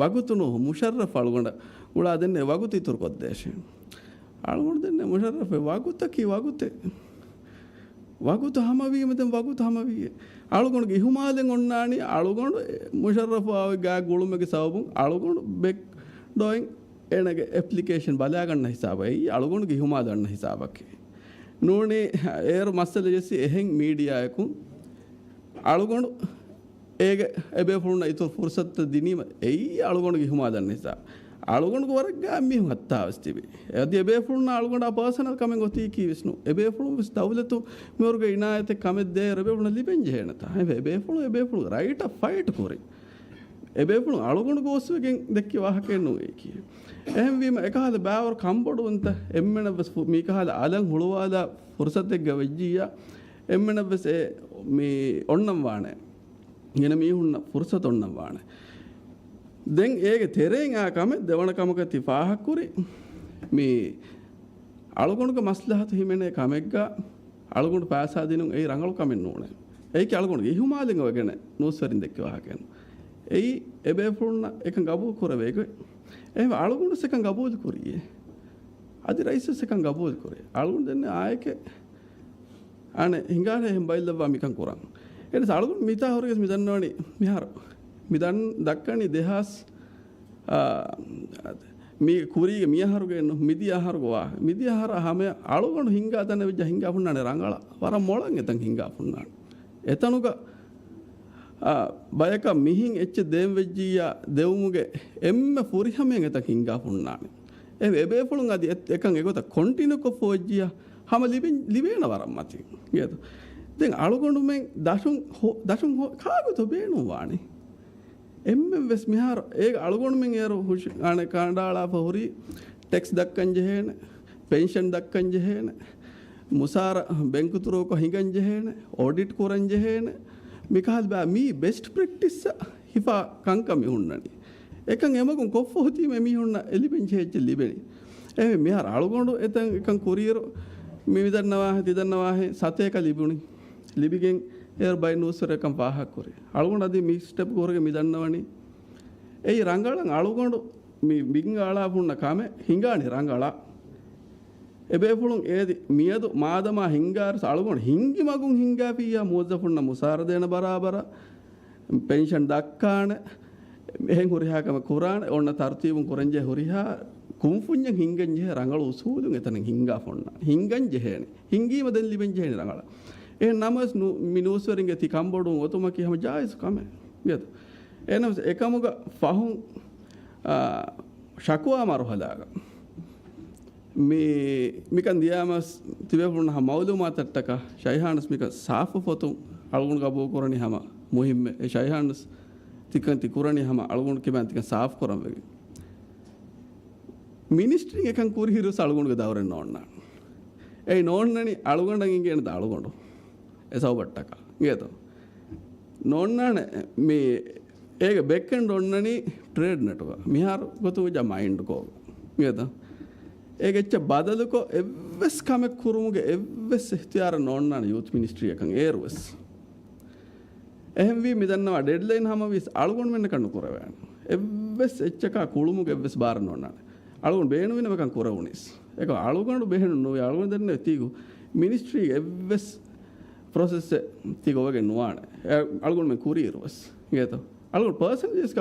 ވަގުތު ނޫހު މުޝައްރަފް އަޅުގަނޑަށް ގުޅާ ދެންނެވި ވަގުތު އިތުރު ކޮށްދޭށޭ. އަޅުގަނޑު ދެންނެވި މުޝައްރަފް ވަގުތަކީ ވަގުތެއް. ވަގުތު ހަމަވީމަ ދެން ވަގުތު ހަމަވީ. އަޅުގަނޑުގެ އިހުމާލެއް އޮންނާނީ އަޅުގަނޑު މުޝައްރަފާ ގާތް ގުޅުމެއްގެ ސަބަބުން އަޅުގަނޑު ބެކްޑޯއިން އޭނަގެ އެޕްލިކޭޝަން ބަލާގަންނަ ހިސާބަށް. އެއީ އަޅުގަނޑުގެ އިހުމާލު އަންނަ ހިސާބަކީ. ނޫނީ އޭރު މައްސަލަ ޖެއްސި އެހެން މީޑިއާއަކުން އަޅުގަނޑު އޭގެ އެބޭފުޅުންނަށް އިތުރު ފުރުސަތުތައް ދިނީމަ އެއީ އަޅުގަނޑުގެ އިހުމާލު އަންނަ ހިސާބު. އަޅުގަނޑުގެ ވަރަށް ގާތް މީހުން ހައްތާވެސް ތިބި. އަދި އެބޭފުޅުންނާ އަޅުގަނޑާ ޕާސަނަލް ކަމެއް އޮތީކީ ވެސް ނޫން. އެބޭފުޅުން ވެސް ދައުލަތު މިވަރުގެ އިނާޔަތެއް ކަމެއް ދޭ އެބޭފުޅުން ލިބެން ޖެހޭނެތާ. އެބޭފުޅުން އެބޭފުޅުން ރައިޓަށް ފައިޓް ކުރި. އެބޭފުޅުން އަޅުގަނޑު ގޯސްވެގެން ދެއްކި ވާހަކައެއް ނޫން އެއީކީ. އެހެންވީމަ އެކަހަލަ ބާވަރު ކަންބޮޑުވުންތައް އެންމެނަށްވެސް ފު-، މީކަހަލަ އަލަށް ހުޅުވާލާ ފުރުސަތެއްގަ ވެއްޖިއްޔާ އެންމެނަށްވެސް އެ މި އޮންނަން ވާނެ. ގިނަ މީހުންނަށް ފުރުސަތު އޮންނަން ވާނެ. ދެން އޭގެ ތެރެއިން އާ ކަމެއް ދެވަނަ ކަމަކަށް ތި ފާހަގަކުރި މި އަޅުގަނޑުގެ މަސްލަހަތު ހިމެނޭ ކަމެއްގަ އަޅުގަނޑު ފައިސާ ދިނުން އެއީ ރަނގަޅު ކަމެއް ނޫނޭ. އެއީކީ އަޅުގަނޑުގެ އިހުމާލެއް އޮވެގެނެއް ނޫސްވެރިން ދެއްކި ވާހަކައެއް. އެއީ އެބޭފުޅުންނަށް އެކަން ގަބޫލު ކުރެވޭ ގޮތް. އެހެންވެ އަޅުގަނޑު އެކަން ގަބޫލު ކުރީ. އަދި ރައީސް ވެސް އެކަން ގަބޫލު ކުރީ. އަޅުގަނޑު ދެންނެވި އާއެކެއް އަނެއް ހިނގާނެ އެހެން ބައިލައްވާ މިކަން ކުރަން. އެން އަޅުގަނޑު މިތާ ހުރިގެސް މި ދަންނަވަނީ މިހާރު. މި ދަން ދައްކަނީ ދެހާސް، އާ، މީ ކުރީގެ މިއަހަރުގެ ނު-، މިދިޔަ އަހަރުގެ ވާ-، މިދިޔަ އަހަރަށް ހަމަޔަށް އަޅުގަނޑު ހިނގާ ތަނެއް ވެއްޖާ ހިނގާ ހުންނާނެ ރަނގަޅަށް. ވަރަށް މޮޅަށް އެތަން ހިނގާ ހުންނާނެ. އެތަނުގަ، އާ، ބަޔަކަށް މިހިން އެއްޗެއް ދޭން ވެއްޖިއްޔާ ދެވުމުގެ އެންމެ ފުރިހަމަޔަށް އެތަން ހިނގާ ހުންނާނެ. އެ އެބޭފުޅުން އަދި އެ-، އެކަން އެގޮތަށް ކޮންޓިނިއު ކޮށްފަ ވެއްޖިއްޔާ ހަމަ ލިބެން، ލިބޭނެ ވަރަށް މަތިން. ގޭތޯ؟ ދެން އަޅުގަނޑުމެން ދަށުން ހޮ-، ދަށުން ހޮ-، ކާގޮތޯ ބޭނުން ވާނީ؟ އެންމެން ވެސް މިހާރު އޭގަ އަޅުގަނޑުމެން އޭރު ހުށި-، އަނެއް ކަނޑައަޅާފަ ހުރީ ޓެކްސް ދައްކަން ޖެހޭނެ، ޕެންޝަން ދައްކަން ޖެހޭނެ، މުސާރަ ބެންކު ތުރޫކޮށް ހިނގަން ޖެހޭނެ، އޮޑިޓް ކުރަން ޖެހޭނެ. މިކަހަލަ ބައި މީ ބެސްޓް ޕްރެކްޓިސްއަށް ހިފާ ކަންކަން މި ހުންނަނީ. އެކަން އެމަގުން ކޮށްފަ ހުތީމަ އެމީހުންނަށް އެ ލިބެން ޖެހޭ އެއްޗެއް ލިބެނީ. އެހެން މިހާރު އަޅުގަނޑު އެތަން އެކަން ކުރިއިރު މި މިދަންނަވާހެން ތިދަންނަވާހެން ސަތޭކަ ލިބުނީ. ލިބިގެން އޭރު ބައެއް ނޫސްވެރިން އެކަން ފާހަގަކުރި. އަޅުގަނޑު އަދި މި ސްޓެޕް ކުރިގެން މި ދަންނަވަނީ. އެއީ ރަނގަޅަށް އަޅުގަނޑު މި ބިން އަޅާފަ ހުންނަ ކަމެއް ހިނގާނީ ރަނގަޅަށް. އެބޭފުޅުން އޭދި މިއަދު މާދަމާ ހިނގާއިރު އަޅުގަނޑު ހިނގި މަގުން ހިނގާފިއްޔާ މުވައްޒަފުންނަށް މުސާރަ ދޭނެ ބަރާބަރަށް ޕެންޝަން ދައްކާނެ، އެހެން ހުރިހާ ކަމެއް ކުރާނެ، އޮންނަ ތަރުތީބުން ކުރަންޖެހޭ ހުރިހާ ކުންފުންޏެއް ހިންގަންޖެހޭ ރަނގަޅު އުސޫލުން އެތަނަށް ހިންގާފަ އޮންނާނެ. ހިންގަންޖެހޭނެ. ހިންގީމަ ދެން ލިބެންޖެހޭނެ ރަނގަޅަށް. އެހެން ނަމަވެސް ނު-، މި ނޫސްވެރިންގެ ތި ކަންބޮޑުވުން އޮތުމަކީ ހަމަ ޖާއިޒު ކަމެއް. އިނގޭތޯ؟ އެހެންނަމަވެސް އެކަމުގަ ފަހުން، އާ، ޝަކުވާ މަރުހަލާގަ މި، މިކަން ދިޔާމަސް ތިބޭފުޅުން ހަމަ މައުލޫމާތަށްޓަކާ ޝައިހާންސް މިކަން ސާފު ފޮތުން އަޅުގަނޑު ގަބޫލު ކުރަނީ ހަމަ މުހިއްމެއް. އެ ޝައިހާންސް ތިކަން ތި ކުރަނީ ހަމަ އަޅުގަނޑު ކިބައިން ތިކަން ސާފު ކުރަން ވެގެން. މިނިސްޓްރީން އެކަން ކުރި ހިރުސް އަޅުގަނޑުގެ ދައުރެއް ނޯންނާނެ. އެއީ ނޯންނަނީ އަޅުގަނޑަށް އިނގޭނެ ދަ އަޅުގަނޑު އެ ސަބަބަށްޓަކާ. އިނގޭތޯ؟ ނޯންނާނެ މި އޭގެ ބެކްއެންޑް އޮންނަނީ ޓްރޭޑް ނެޓް ގަ. މިހާރު ގޮތުގަ މައިންޑް ކޯ ގަ. އިނގޭތޯ؟ އޭގެ އެއްޗެއް ބަދަލުކޮށް އެއްވެސް ކަމެއް ކުރުމުގެ އެއްވެސް އިހްތިޔާރެއް ނޯންނާނެ ޔޫތު މިނިސްޓްރީއަކަށް އޭރުވެސް. އެހެންވީ މި ދަންނަވާ ޑެޑްލައިން ހަމަވީސް އަޅުގަނޑުމެންނަކަށް ނުކުރެވޭނެ. އެއްވެސް އެއްޗަކާ ކުޅުމުގެ އެއްވެސް ބާރެއް ނޯންނާނެ. އަޅުގަނޑު ބޭނުމިނަމަކަން ކުރެވުނީސް. އެކަމް އަޅުގަނޑު ބެހެނުން ނުވި އަޅުގަނޑު ދެންނެވި ތީގު މިނިސްޓްރީގެ އެއްވެސް ޕްރޮސެސްއެއް ތި ގޮވަގެން ނުވާނެ. އެ އަޅުގަނޑުމެން ކުރިއިރުވެސް. އިނގޭތޯ؟ އަޅުގަނޑު ޕާސަން ޖޭސް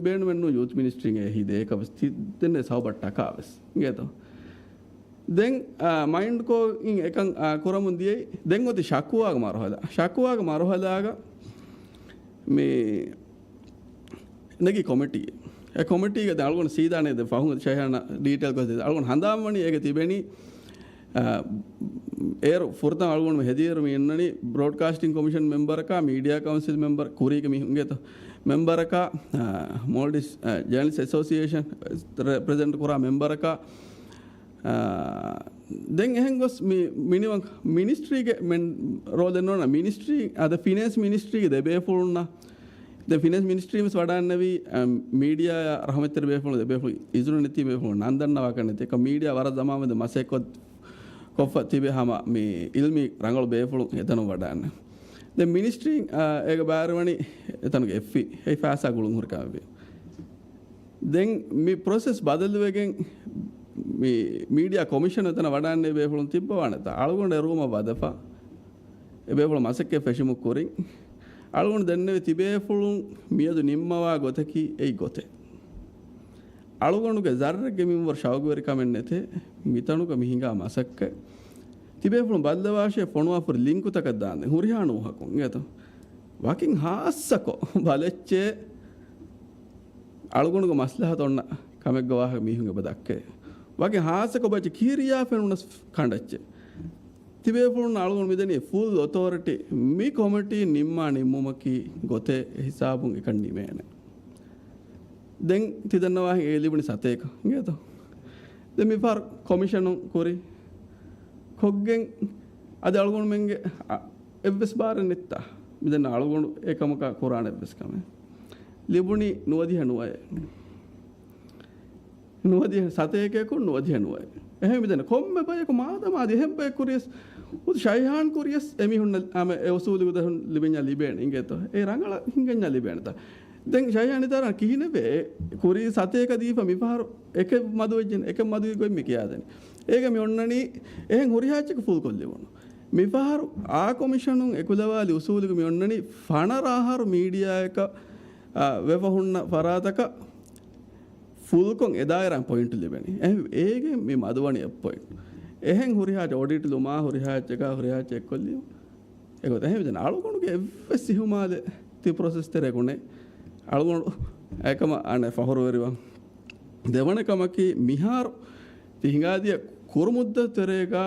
ބޭނުމެއް ނޫން ޔޫތު މިނިސްޓްރީގެ އެހީ ދޭކަވެސް ތި ދެންނެވި ސަބަބަށްޓަކާވެސް. އިނގޭތޯ؟ ދެން، އާ، މައިންޑް ކޯ އިން އެކަން، އާ، ކުރަމުން ދިޔައީ. ދެން އޮތީ ޝަކުވާގެ މަރުހަލާ. ޝަކުވާގެ މަރުހަލާގަ މި ނެގި ކޮމިޓީ. އެ ކޮމިޓީގެ ދެން އަޅުގަނޑު ސީދާނެ ދެ ފަހުން ޝައިހާން ޑީޓެއިލް ކޮށް ދޭ. އަޅުގަނޑު ހަނދާންވަނީ އޭގެ ތިބެނީ، އާ، އޭރު ފުރަތަމަ އަޅުގަނޑު ހެދިއިރު މި އިންނަނީ ބްރޯޑްކާސްޓިން ކޮމިޝަން މެމްބަރަކާ، މީޑިއާ ކައުންސިލް މެމްބަރ ކުރީގެ މީހުން އިނގޭތޯ؟ މެމްބަރަކާ، އާ، މޯލްޑިވްސް، އާ، ޖަރނަލިސްޓް އެސޯސިއޭޝަން ރެޕްރެޒެންޓް ކުރާ މެމްބަރަކާ، އާ، ދެން އެހެން ގޮސް މި-، މިނިވަން މިނިސްޓްރީގެ މެން ރޯލެއް ނޯންނާ މިނިސްޓްރީ، އަދަ ފިނޭންސް މިނިސްޓްރީގެ ދެ ބޭފުޅުންނަށް، ދެ ފިނޭންސް މިނިސްޓްރީ ވެސް ވަޑާންނެވީ، އަ، މީޑިއާ ރަހުމަތްތެރި ބޭފުޅުން ދެ ބޭފުޅުން އިޒުނު ނެތި ބޭފުޅުން ނަންދަންނަވާކަށް ނެތި. އެކަމް މީޑިއާ ވަރަށް ޒަމާން މެދު މަސައްކަތް ކޮށްފަ ތިބެ ހަމަ މި އިލްމީ ރަނގަޅު ބޭފުޅުން އެތަނުން ވަޑާންނެ. ދެން މިނިސްޓްރީ، އާ، އޭގެ ބާރުވަނީ އެތަނުގެ އެފްއީ އެ ފާސާ ގުޅުން ހުރި ކަމެއް ވި. ދެން މި ޕްރޮސެސް ބަދަލުވެގެން މި މީޑިއާ ކޮމިޝަން އެތަނަށް ވަޑާންނެވި ބޭފުޅުން ތިއްބަވާނެތާ އަޅުގަނޑު އެ ރޫމަށް ވަދެފަ އެ ބޭފުޅުން މަސައްކަތް ފެށުމު ކުރިން އަޅުގަނޑު ދެންނެވި ތިބޭފުޅުން މިއަދު ނިންމަވާ ގޮތަކީ އެއީ ގޮތެއް. އަޅުގަނޑުގެ ޒައްރެއްގެ މިންވަރު ޝައުގުވެރިކަމެއް ނެތޭ މިތަނުގަ މި ހިނގާ މަސައްކަތް. ތިބޭފުޅުން ބައްލަވާށޭ ފޮނުވާފަ ހުރި ލިންކުތަކަށް ދާންދެން ހުރިހާ ނޫހަކުން އިނގޭތޯ؟ ވަކިން ހާއްސަކޮށް ބަލައްޗޭ އަޅުގަނޑުގެ މަސްލަހަތު އޮންނަ ކަމެއްގެ ވާހަކަ މީހުން އެބަ ދައްކައޭ. ވަކިން ހާއްސަކޮށް ބައްޗެއް ކީރިޔާ ފެނުނަސް ކަނޑައްޗެއް. ތިބޭފުޅުން އަޅުގަނޑު މިދެނީ ފުލް އޮތޯރިޓީ މި ކޮމިޓީން ނިންމާ ނިންމުމަކީ ގޮތެއް އެ ހިސާބުން އެކަން ނިމޭނެ. ދެން ތިދަންނަވާހެން އެ ލިބުނީ ސަތޭކަ އިނގޭތޯ؟ ދެން މިފަހަރު ކޮމިޝަނުން ކުރި ކޮށްގެން އަދި އަޅުގަނޑުމެންގެ އަ، އެއްވެސް ބާރެއް ނެތްތާ؟ މިދެން އަޅުގަނޑު އެ ކަމަކާ ކުރާނެ އެއްވެސް ކަމެއް. ލިބުނީ ނުވަދިހަ ނުވައެއް. ނުވަދިހަ ސަތޭކައަކުން ނުވަދިހަ ނުވައެއް. އެހެން މިދެން ކޮންމެ ބަޔަކު މާދަމާ އަދި އެހެން ބަޔަކު ކުރިޔަސް އުދު ޝައިހާން ކުރިޔަސް އެމީހުންނަށް އަމެ އެ އުސޫލު ގުދަހުން ލިބެންޏާ ލިބޭނެ އިނގޭތޯ؟ އެ ރަނގަޅަށް ހިނގަންޏާ ލިބޭނެތާ؟ ދެން ޝައިހާން އިތާރާ ކިހިނެއްވެ ކުރީ ސަތޭކަ ދީފަ މިފަހަރު އެކެއް މަދުވެއްޖެން އެކެއް މަދުވި ގޮތް މި ކިޔާދެނީ. އޭގަ މި އޮންނަނީ އެހެން ހުރިހާ އެއްޗަކު ފުލްކޮށްލިބުނު. މިފަހަރު އާ ކޮމިޝަނުން އެކުލަވާލި އުސޫލުގަ މި އޮންނަނީ ފަނަރަ އަހަރު މީޑިއާއަކަށް، އާ، ވެފަ ހުންނަ ފަރާތަކަށް ފުލްކޮށް އެ ދާއިރާއިން ޕޮއިންޓް ލިބެނީ. އެ، އޭގެ މި މަދުވަނީ އެއް ޕޮއިންޓް. އެހެން ހުރިހާ އޮޑިޓް ލުމާ ހުރިހާ އެއްޗަކާ ހުރިހާ އެއްޗެއް ކޮށްލީ. އެގޮތަށް އެހެން މިދަނީ އަޅުގަނޑުގެ އެއްވެސް އިހުމާލެއް ތި ޕްރޮސެސް ތެރޭގަ ނެތް. އަޅުގަނޑު އެކަމަށް އަނެއް ފަހުރުވެރިވަން. ދެވަނަ ކަމަކީ މިހާރު ތި ހިނގާދިޔަ ކުރުމުއްދަތު ތެރޭގަ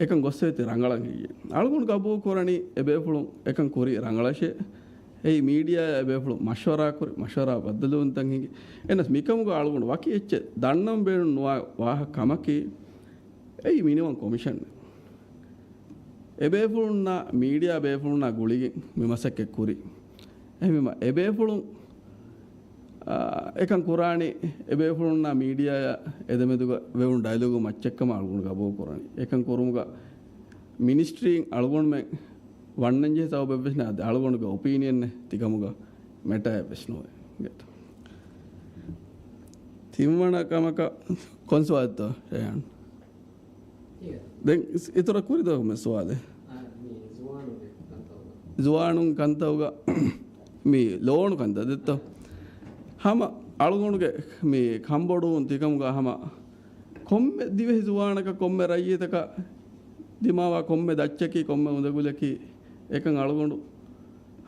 އެކަން ގޮއްސެވި ތި ރަނގަޅަށް ހެއްޔޭ؟ އަޅުގަނޑު ގަބޫލު ކުރަނީ އެބޭފުޅުން އެކަން ކުރީ ރަނގަޅަށޭ. އެއީ މީޑިއާއާ އެބޭފުޅުން މަޝްވަރާ ކުރި، މަޝްވަރާ ބައްދަލުވުންތައް ހިނގި. އެނަސް މިކަމުގަ އަޅުގަނޑު ވަކި އެއްޗެއް ދަންނަން ބޭނުން ނުވާ ވާހަކަ ކަމަކީ އެއީ މިނިވަން ކޮމިޝަން. އެބޭފުޅުންނާ މީޑިއާ ބޭފުޅުންނާ ގުޅިގެން މި މަސައްކަތް ކުރި. އެހެންވީމަ އެބޭފުޅުން، އާ، އެކަން ކުރާނީ އެބޭފުޅުންނާ މީޑިއާއާ އެދެމެދުގަ ވެވުނު ޑައިލޮގު މައްޗެއްކަމަށް އަޅުގަނޑު ގަބޫލު ކުރަނީ. އެކަން ކުރުމުގަ މިނިސްޓްރީން އަޅުގަނޑުމެން ވަންނަންޖެހޭ ސަބަބެއްވެސް ނެތް. އަދި އަޅުގަނޑުގެ އޮޕީނިއަން ތިކަމުގަ މެޓާއެއްވެސް ނުވޭ. ތިންވަނަ ކަމަކަށް ކޮން ސުވާލެއްތޯ ޝައިހާން؟ ދެން އިތުރަށް ކުރި ދޮގުމެ ސުވާލެއް. ޒުވާނުން ކަންތައުގަ މި ލޯނު ކަންތައް ދެއްތޯ؟ ހަމަ އަޅުގަނޑުގެ މި ކަންބޮޑުވުން ތިކަމުގަ ހަމަ ކޮންމެ ދިވެހި ޒުވާނަކަށް ކޮންމެ ރައްޔިތަކަށް ދިމާވާ ކޮންމެ ދައްޗަކީ ކޮންމެ އުނދަގުލަކީ އެކަން އަޅުގަނޑު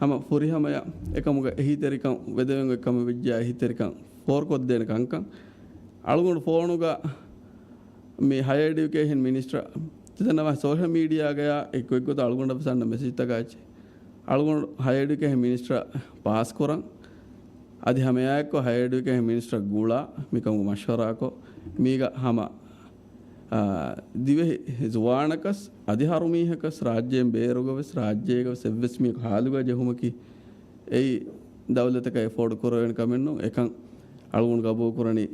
ހަމަ ފުރިހަމަޔަށް އެކަމުގަ އެހީތެރިކަން ވެދެވެން އޮތް ކަމެއް ވެއްޖެއްޔާ އެހީތެރިކަން ފޯރުކޮށްދޭނެ ކަންކަން އަޅުގަނޑު ފޯނުގަ މި ހަޔަރ އެޑިއުކޭޝަން މިނިސްޓަރ ތިދަންނަވާ ސޯޝަލް މީޑިއާގަޔާ އެއްގޮތްގޮތަށް އަޅުގަނޑަށް ވެސް އަންނަ މެސެޖްތަކާ އެއްޗެއް އަޅުގަނޑު ހަޔަރ އެޑިއުކޭޝަން މިނިސްޓަރ ޕާސް ކުރަން އަދި ހަމައެއާއެއްކޮށް ހަޔަރ އެޑިއުކޭޝަން މިނިސްޓަރ ގުޅާ މިކަމުގެ މަޝްވަރާކޮށް މީގަ ހަމަ އާ، ދިވެހި ޒުވާނަކަސް އަދި ހަރުމީހަކަސް ރާއްޖޭން ބޭރުގަ ވެސް ރާއްޖޭގަ ވެސް އެއްވެސް މީހަކު ހާލުގަ ޖެހުމަކީ އެއީ ދައުލަތަކަށް އެފޯޑް ކުރެވޭނެ ކަމެއް ނޫން. އެކަން އަޅުގަނޑު ގަބޫލު ކުރަނީ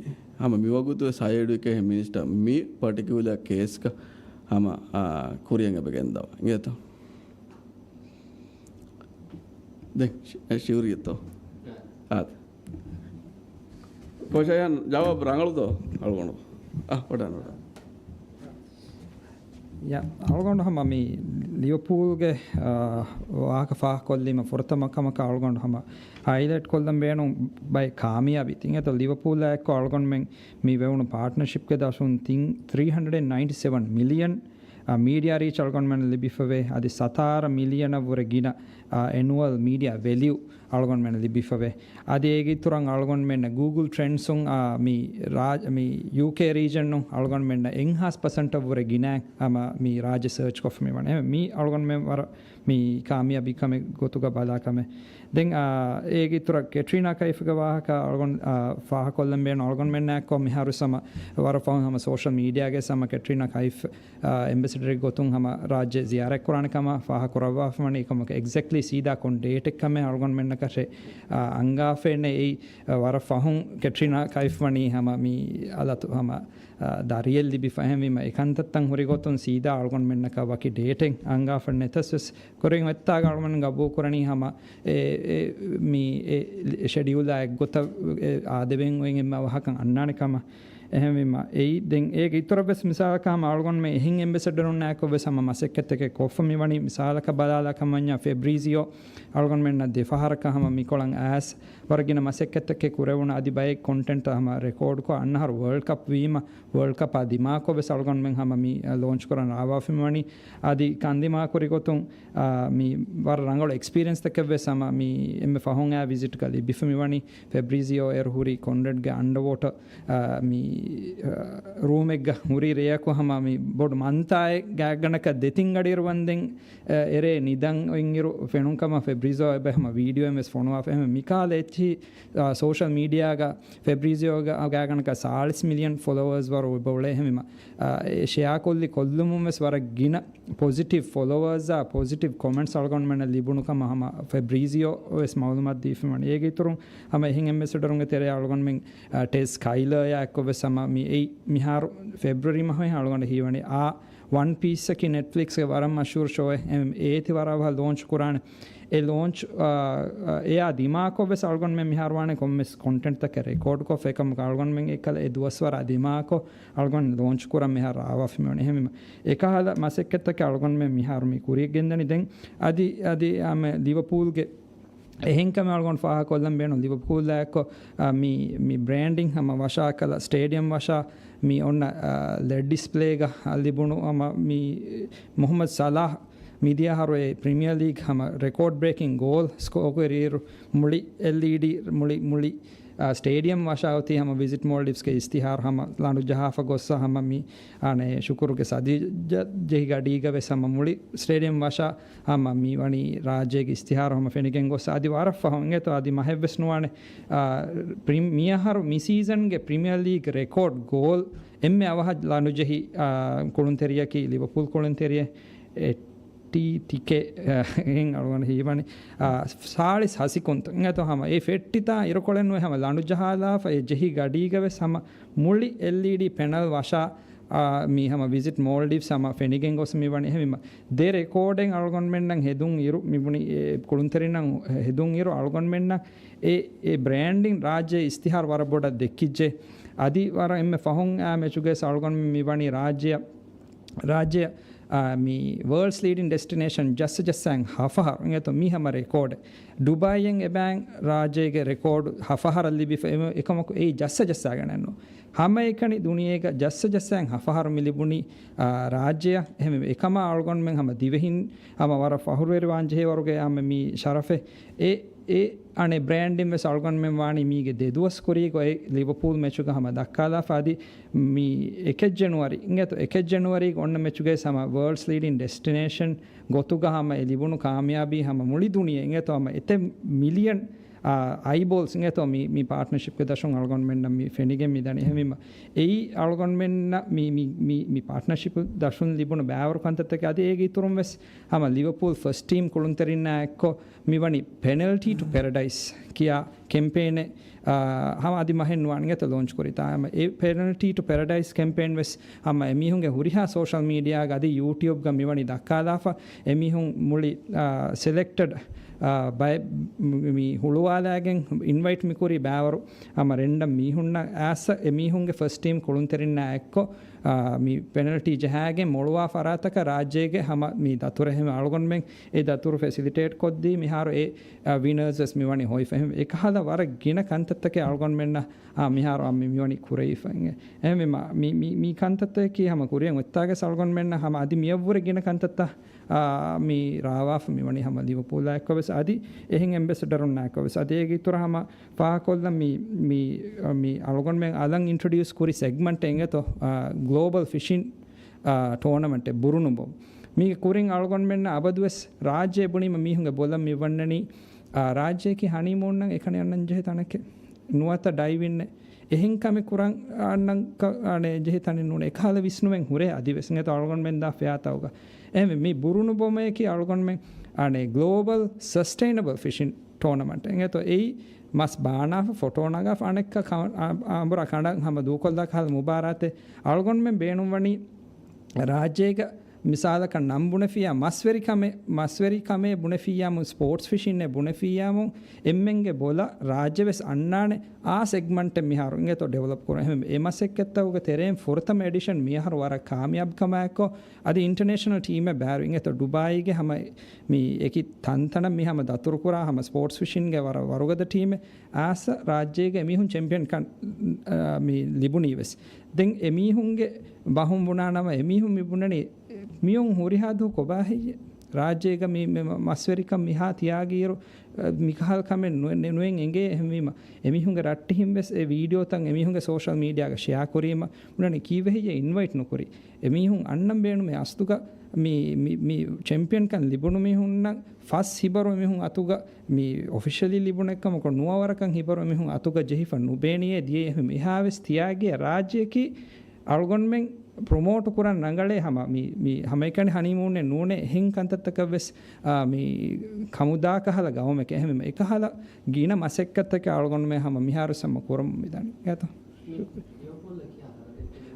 ހަމަ މިވަގުތު ވެސް ހަޔަރ އެޑިއުކޭޝަން މިނިސްޓަރ މި ޕަޓިކިއުލާ ކޭސްގަ ހަމަ، އާ، ކުރިއަށް އެބަ ގެންދަވާ. އިނގޭތޯ؟ ދެން ޝި-، ޝިއުރީއެއްތޯ؟ އާދެ. ކޯޗް އަޔާން ޖަވާބު ރަނގަޅުތޯ އަޅުގަނޑު؟ އަ، ވަޑާން، ވަޑާން. ޔާ، އަޅުގަނޑު ހަމަ މި ލިވަޕޫލްގެ، އާ، ވާހަކަ ފާހަގަކޮށްލީމަ ފުރަތަމަ ކަމަކަށް އަޅުގަނޑު ހަމަ ހައިލައިޓް ކޮށްލަން ބޭނުން ބައެއް ކާމިޔާބީ ތިން އެތަ ލިވަޕޫލާ އެއްކޮށް އަޅުގަނޑުމެން މި ވެވުނު ޕާޓްނަރޝިޕްގެ ދަށުން ތިން ތްރީ ހަންޑްރެޑް އެންޑް ނައިންޓީ ސެވަން މިލިއަން އާ، މީޑިއާ ރީޗް އަޅުގަނޑުމެން ލިބިފަވޭ، އަދި ސަތާރަ މިލިއަނަށް ވުރެ ގިނަ، އާ، އެނުއަލް މީޑިއާ ވެލިއު އަޅުގަނޑުމެން ލިބިފަވޭ. އަދި އޭގެ އިތުރަށް އަޅުގަނޑުމެންނަށް ގޫގުލް ޓްރެންޑްސުން، އާ، މި ރާ-، މި ޔޫކޭ ރީޖަންނު އަޅުގަނޑުމެންނަށް އެންހާސް ޕަސެންޓަށް ވުރެ ގިނަ ހަމަ މި ރާއްޖެ ސަރޗް ކޮށްފަ މި ވަނީ. މި އަޅުގަނޑުމެން ވަރަށް މި ކާމިޔާބީ ކަމެއް ގޮތުގަ ބަލާ ކަމެއް. ދެން، އާ، އޭގެ އިތުރަށް ކެޓްރީނާ ކައިފްގެ ވާހަކަ އަޅުގަނޑު، އާ، ފާހަގަކޮށްލަން ބޭނުން އަޅުގަނޑުމެންނާއެކު މިހާރު ހަމަ ވަރަށް ފަހުން ހަމަ ސޯޝަލް މީޑިއާގެ ހަމަ ކެޓްރީނާ ކައިފް އެމްބެސެޑަރެއް ގޮތުން ހަމަ ރާއްޖެ ޒިޔާރަތް ކުރާނެ ކަމަށް ފާހަގަ ކުރައްވާފަ ވަނީ. އެކަމަކު އެގްޒެކްޓްލީ ސީދާ ކޮން ޑޭޓެއް ކަމެއް އަޅުގަނޑުމެންނަކަށެއް، އާ، އަންގާފައެއް ނެތް. އެއީ، އާ، ވަރަށް ފަހުން ކެޓްރީނާ ކައިފް ވަނީ ހަމަ މި އަލަތު ހަމަ، އާ، ދަރިއެއް ލިބިފަ. އެހެންވީމަ އެ ކަންތައްތައް ހުރި ގޮތުން ސީދާ އަޅުގަނޑުމެންނަކަށް ވަކި ޑޭޓެއް އަންގާފަ ނެތަސް ވެސް ކުރިން އޮތްތާގަ އަޅުގަނޑު ގަބޫލު ކުރަނީ ހަމަ އެ، އެ، މި އެ ޝެޑިއުލާ އެއްގޮތަށް އެ އާދެވެން އޮތް އެންމެ އަވަހަކަށް އަންނާނެ ކަމަށް. އެހެންވީމަ، އެއީ ދެން އޭގެ އިތުރަށް ވެސް މިސާލަކަށް ހަމަ އަޅުގަނޑުމެން އެހެން އެމްބެސެޑަރުންނާއެކު ވެސް ހަމަ މަސައްކަތްތަކެއް ކޮށްފަ މިވަނީ. މިސާލަކަށް ބަލާލާ ކަމަންޏާ ފެބްރީޒިއޯ އަޅުގަނޑުމެންނަށް ދެފަހަރަކަށް ހަމަ މިކޮޅަށް އައިސް ވަރަށް ގިނަ މަސައްކަތްތަކެއް ކުރެވުނު އަދި ބައެއް ކޮންޓެންޓް ހަމަ ރެކޯޑްކޮށް އަންނަ އަހަރު ވަރލްޑް ކަޕް ވީމަ، ވަރލްޑް ކަޕާ ދިމާކޮށް ވެސް އަޅުގަނޑުމެން ހަމަ މި ލޯންޗް ކުރަން ރާވާފަ މިވަނީ. އަދި ކަންދިމާކުރި ގޮތުން، އާ، މި ވަރަށް ރަނގަޅު އެކްސްޕީރިއެންސްތަކެއް ވެސް ހަމަ މި އެންމެ ފަހުން އާ ވިޒިޓްގަ ލިބިފަ މިވަނީ. ފެބްރީޒިއޯ އޭރު ހުރީ ކޮންރެޑްގެ އަންޑަވޯޓަ، އާ، މި، އާ، ރޫމެއްގަ ހުރި ރެޔަކު ހަމަ މި ބޮޑު މަންތާއެއް ގާތްގަނޑަކަށް ދެތިން ގަޑިއިރު ވަންދެން، އާ، އެރޭ ނިދަން އޮތްއިރު ފެނުން ކަމަށް ފެބްރީޒިއޯ އެބަ ހަމަ ވީޑިއޯއެއް ވެސް ފޮނުވާފަ. އެހެން މިކާލަ އެއްޗިހި، އާ، ސޯޝަލް މީޑިއާގަ ފެބްރީޒިއޯގެ ގާތްގަނޑަކަށް ސާޅީސް މިލިއަން ފޮލޯވަރސް ވަރު އެބަ އުޅޭ. އެހެންވީމަ، އާ، އެ ޝެއާކޮށްލި ކޮށްލުމުން ވެސް ވަރަށް ގިނަ ޕޮޒިޓިވް ފޮލޯވަރސްއާ ޕޮޒިޓިވް ކޮމެންޓްސް އަޅުގަނޑުމެންނަށް ލިބުނު ކަމަށް ހަމަ ފެބްރީޒިއޯ ވެސް މައުލޫމާތު ދީފަ ވަނީ. އޭގެ އިތުރުން ހަމަ އެހެން އެމްބެސެޑަރުންގެ ތެރެއާ އަޅުގަނޑުމެން، އާ، ޓެސް ކައިލަރއާ އެއްކޮށް ވެސް ހަމަ މި އެއީ މިހާރު ފެބްރުއަރީ މަހު އަޅުގަނޑަށް ހީވަނީ އާ ވަން ޕީސްއަކީ ނެޓްފްލިކްސްގެ ވަރަށް މަޝްހޫރު ޝޯއެއް. އެ-، އޭތި ވަރަށް އަވަހަށް ލޯންޗް ކުރާނެ. އެ ލޯންޗް، އާ، އާ، އެއާ ދިމާކޮށް ވެސް އަޅުގަނޑުމެން މިހާރު ވާނެ ކޮންމެސް ކޮންޓެންޓްތަކެއް ރެކޯޑްކޮށް އެކަމަކު އަޅުގަނޑުމެން އެކަލަ އެ ދުވަސްވަރާ ދިމާކޮށް އަޅުގަނޑު ލޯންޗް ކުރަން މިހާރު ރާވާފަ މިވަނީ. އެހެންވީމަ، އެކަހަލަ މަސައްކަތްތަކެއް އަޅުގަނޑުމެން މިހާރު މި ކުރިޔަށް ގެންދަނީ. ދެން އަދި، އަދި އާ، މެ ލިވަޕޫލްގެ އެހެންކަމެއް އަޅުގަނޑު ފާހަގަކޮށްލަން ބޭނުން. ލިވަޕޫލާއެކު، އާ، މި، މި ބްރޭންޑިން ހަމަ ވަށާ ކަލަ ސްޓޭޑިއަމް ވަށާ މި އޮންނަ، އާ، ލެޑް ޑިސްޕްލޭގަ ލިބުނު ހަމަ މި މުހައްމަދު ސަލާހް މިދިޔަ އަހަރު އެ ޕްރިމިއަރ ލީގް ހަމަ ރެކޯޑް ބްރޭކިން ގޯލް ސްކޯ ކުރިއިރު މުޅި އެލްއީޑީ މުޅި، މުޅި، އާ، ސްޓޭޑިއަމް ވަށާ އޮތީ ހަމަ ވިޒިޓް މޯލްޑިވްސްގެ އިސްތިހާރު ހަމަ ލަނޑު ޖަހާފަ ގޮއްސަ ހަމަ މި އާނެ ޝުކުރުގެ ސަދި ޖެ-، ޖެހި ގަޑީގަ ވެސް ހަމަ މުޅި ސްޓޭޑިއަމް ވަށާ ހަމަ މި ވަނީ ރާއްޖޭގެ އިސްތިހާރު ހަމަ ފެނިގެން ގޮސް އަދި ވަރަށް ފަހުން އިނގޭތޯ އަދި މަހެއް ވެސް ނުވާނެ. އާ، ޕްރި-، މިއަހަރު މި ސީޒަންގެ ޕްރިމިއަރ ލީގް ރެކޯޑް ގޯލް އެންމެ އަވަހަށް ލަނޑުޖެހި، އާ، ކުޅުންތެރިޔަކީ ލިވަޕޫލް ކުޅުންތެރިޔެއް އެޓީޓިކޭ، އާ، އިން އަޅުގަނޑު ހީވަނީ، އާ، ސާޅީސް ހަސިކުންތައް. އިނގޭތޯ ހަމަ އެ ފެއްޓިތާ އިރުކޮޅެއް ނުވެ ހަމަ ލަނޑު ޖަހާލާފަ އެ ޖެހި ގަޑީގަ ވެސް ހަމަ މުޅި އެލްއީޑީ ޕެނަލް ވަށާ އާ، މި ހަމަ ވިޒިޓް މޯލްޑިވްސް ހަމަ ފެނިގެން ގޮސް މި ވަނީ. އެހެންވީމަ، ދެ ރެކޯޑެއް އަޅުގަނޑުމެންނަށް ހެދުން އިރު، މި ބުނި، އެ، ކުޅުންތެރިންނަށް ހެދުން އިރު އަޅުގަނޑުމެންނަށް އެ، އެ ބްރޭންޑިން ރާއްޖޭ އިސްތިހާރު ވަރަށް ބޮޑަށް ދެއްކިއްޖެ. އަދި ވަރަށް އެންމެ ފަހުން އާ މެޗުގައި އަޅުގަނޑުމެން މި ވަނީ ރާއްޖެއަށް، ރާއްޖެ، މި ވޯލްޑްސް ލީޑިން ޑެސްޓިނޭޝަން ޖައްސަ ޖައްސާން ހަފަހަރު އިނގޭތޯ މީ ހަމަ ރެކޯޑެއް. ޑުބާއިއެއް އެބައިން ރާއްޖޭގެ ރެކޯޑު ހަފަހަރަށް ލިބިފަ އެ-، އެކަމަކު އެއީ ޖައްސަ ޖައްސާގަނެއްނު. ހަމައެކަނި ދުނިޔޭގަ ޖައްސަ ޖައްސާން ހަފަހަރު މި ލިބުނީ، އާ، ރާއްޖެއަށް. އެހެންވެ އެކަމާ އަޅުގަނޑުމެން ހަމަ ދިވެހިން ހަމަ ވަރަށް ފަހުރުވެރިވާން ޖެހޭވަރުގެ ހަމަ މި ޝަރަފެއް. އެ އެ އަނެއް ބްރޭންޑިން ވެސް އަޅުގަނޑުމެން ވާނީ މީގެ ދެދުވަސް ކުރީގަ އެ ލިވަޕޫލް މެޗުގަ ހަމަ ދައްކާލާފަ އަދި މި އެކެއް ޖެނުއަރީ އިނގޭތޯ، އެކެއް ޖެނުއަރީގަ އޮންނަ މެޗުގަ ވެސް ހަމަ ވޯލްޑްސް ލީޑިން ޑެސްޓިނޭޝަން ގޮތުގަ ހަމަ އެ ލިބުނު ކާމިޔާބީ ހަމަ މުޅި ދުނިޔެ އިނގޭތޯ ހަމަ އެތައް މިލިއަން، އާ، އައިބޯލްސް އިނގޭތޯ މި، މި ޕާޓްނަރޝިޕްގެ ދަށުން އަޅުގަނޑުމެންނަށް މި ފެނިގެން މިދަނީ. އެހެންވީމަ އެއީ އަޅުގަނޑުމެންނަށް މި، މި، މި، މި ޕާޓްނަރޝިޕް ދަށުން ލިބުނު ބައިވަރު ކަންތައްތަކެއް. އަދި އޭގެ އިތުރުން ވެސް ހަމަ ލިވަޕޫލް ފަސްޓް ޓީމް ކުޅުންތެރިންނާ އެއްކޮށް މިވަނީ ޕެނަލްޓީ ޓު ޕެރަޑައިސް ކިޔާ ކެމްޕޭނެއް، އާ، ހަމަ އަދި މަހެއް ނުވާނެ އިނގޭތޯ ލޯންޗް ކުރިތާ. ހަމަ އެ ޕެނަލްޓީ ޓު ޕެރަޑައިސް ކެމްޕޭން ވެސް ހަމަ އެމީހުންގެ ހުރިހާ ސޯޝަލް މީޑިއާގަ އަދި ޔޫޓިއުބްގަ މިވަނީ ދައްކާލާފަ. އެމީހުން މުޅި، އާ، ސެލެކްޓެޑް، އާ، ބައެއް މި ހުޅުވާލާގެން އިންވައިޓް މިކުރީ ބައިވަރު ހަމަ ރެންޑަމް މީހުންނަށް އައިސް އެމީހުންގެ ފަސްޓް ޓީމް ކުޅުންތެރިންނާ އެއްކޮށް، އާ، މި ޕެނަލްޓީ ޖަހާގެން މޮޅުވާ ފަރާތަކަށް ރާއްޖޭގެ ހަމަ މި ދަތުރެއް ހަމަ އަޅުގަނޑުމެން އެ ދަތުރު ފެސިލިޓޭޓް ކޮށްދީ މިހާރު އެ، އާ، ވިނަރސް ވެސް މިވަނީ ހޮވިފަ. އެހެން އެކަހަލަ ވަރަށް ގިނަ ކަންތައްތަކެއް އަޅުގަނޑުމެންނަށް، އާ، މިހާރު އާ، މި، މިވަނީ ކުރެވިފަ. އެހެންވީމަ މި، މި، މި ކަންތައްތަކަކީ ހަމަ ކުރިއަށް އޮތްތާގެސް އަޅުގަނޑުމެންނަށް ހަމަ އަދި މިއަށްވުރެ ގިނަ ކަންތައްތައް، އާ، މި ރާވާފަ މިވަނީ ހަމަ ލިވަޕޫލާ އެއްކޮށް ވެސް އަދި އެހެން އެމްބެސެޑަރުންނާ އެއްކޮށް ވެސް. އަދި އޭގެ އިތުރަށް ހަމަ ފާހަގަކޮށްލަން މި، މި، މި އަޅުގަނޑުމެން އަލަށް އިންޓްރޮޑިއުސް ކުރި ސެގްމަންޓެއް އިނގޭތޯ، އާ، ގްލޯބަލް ފިޝިން، އާ، ޓޯނަމަންޓެއް ބުރުނުބޮ. މީގެ ކުރިން އަޅުގަނޑުމެންނަށް އަބަދުވެސް ރާއްޖެ ބުނީމަ މީހުންގެ ބޮލަށް މި ވަންނަނީ، އާ، ރާއްޖެއަކީ ހަނީމޫންނަށް އެކަނި އަންނަން ޖެހޭ ތަނެކޭ. ނުވަތަ ޑައިވިންއެއް. އެހެން ކަމެއް ކުރަން އަންނަން ކަ-، އަނެއް ޖެހޭ ތަނެއް ނޫނޭ. އެކަހަލަ ވިސްނުމެއް ހުރޭ އަދިވެސް. އިނގޭތޯ އަޅުގަނޑުމެން ދާ ފެއާތައުގަ. އެހެންވެ މި ބުރުނު ބޮމަޔަކީ އަޅުގަނޑުމެން އަނެއް ގްލޯބަލް ސަސްޓެއިނަބަލް ފިޝިން ޓޯނަމަންޓް. އިނގޭތޯ އެއީ މަސް ބާނާފަ ފޮޓޯ ނަގާފަ އަނެއްކާ ކަ-، އަ-، އަނބުރާ ކަނޑަށް ހަމަ ދޫކޮށްލާ ކަހަލަ މުބާރާތެއް. އަޅުގަނޑުމެން ބޭނުންވަނީ ރާއްޖޭގަ މިސާލަކަށް ނަން ބުނެފިއްޔާ މަސްވެރިކަމެއް، މަސްވެރިކަމޭ ބުނެފިއްޔާމު ސްޕޯޓްސް ފިޝިންއޭ ބުނެފިއްޔާމު އެންމެންގެ ބޮލަށް ރާއްޖެ ވެސް އަންނާނެ އާ ސެގްމަންޓެއް މިހާރު އިނގޭތޯ ޑިވެލޮޕް ކުރަން. އެހެން އެ މަސައްކަތްތަކުގެ ތެރެއިން ފުރަތަމަ އެޑިޝަން މިއަހަރު ވަރަށް ކާމިޔާބު ކަމާއެއްކޮށް އަދި އިންޓަރނޭޝަނަލް ޓީމެއް ބައިވެރި އިނގޭތޯ ޑުބާއީގެ ހަމަ މި އެކި ތަންތަނަށް މި ހަމަ ދަތުރުކުރާ ހަމަ ސްޕޯޓްސް ފިޝިންގެ ވަރަށް ވަރުގަދަ ޓީމެއް އާސަ ރާއްޖޭގެ މީހުން ޗެމްޕިއަންކަން، އާ، މި ލިބުނީ ވެސް. ދެން އެމީހުންގެ ބަހުން ބުނާނަމަ އެމީހުން މި ބުނަނީ މިއޮން ހުރިހާ ދުވަހު ކޮބާ ހެއްޔޭ؟ ރާއްޖޭގަ މި، މި މަ-، މަސްވެރިކަން މިހާ ތިޔާގިއިރު، އަ، މިކަހަލަ ކަމެއް ނު-، ނެ-، ނުއެން އެނގޭ. އެހެންވީމަ އެމީހުންގެ ރައްޓެހިން ވެސް އެ ވީޑިއޯތައް އެމީހުންގެ ސޯޝަލް މީޑިއާގަ ޝެއާ ކުރީމަ ބުނަނީ ކީއްވެ ހެއްޔޭ އިންވައިޓް ނުކުރީ؟ އެމީހުން އަންނަން ބޭނުމޭ އަސްލުގަ މި، މި، މި ޗެމްޕިއަންކަން ލިބުނު މީހުންނަށް ފަސް ހިބަރު އެމީހުން އަތުގަ މި އޮފިޝަލީ ލިބުނެއްކަމަކު ނުވަވަރަކަށް ހިބަރު އެމީހުން އަތުގަ ޖެހިފަ ނުބޭނިއޭ ދިޔަ އެހެން އެހާ ވެސް ތިޔާގެ ރާއްޖެއަކީ އަޅުގަނޑުމެން ޕްރޮމޯޓު ކުރަން ރަނގަޅޭ ހަމަ މި، މި ހަމައެކަނި ހަނީމޫނެއް ނޫނޭ އެހެން ކަންތައްތަކަށް ވެސް، އާ، މި ކަމުދާ ކަހަލަ ގައުމެކޭ. އެހެން އެކަހަލަ ގިނަ މަސައްކަތްތަކެއް އަޅުގަނޑުމެން ހަމަ މިހާރު ހަމަ ކުރަމުން މިދަނީ. އޭތޯ؟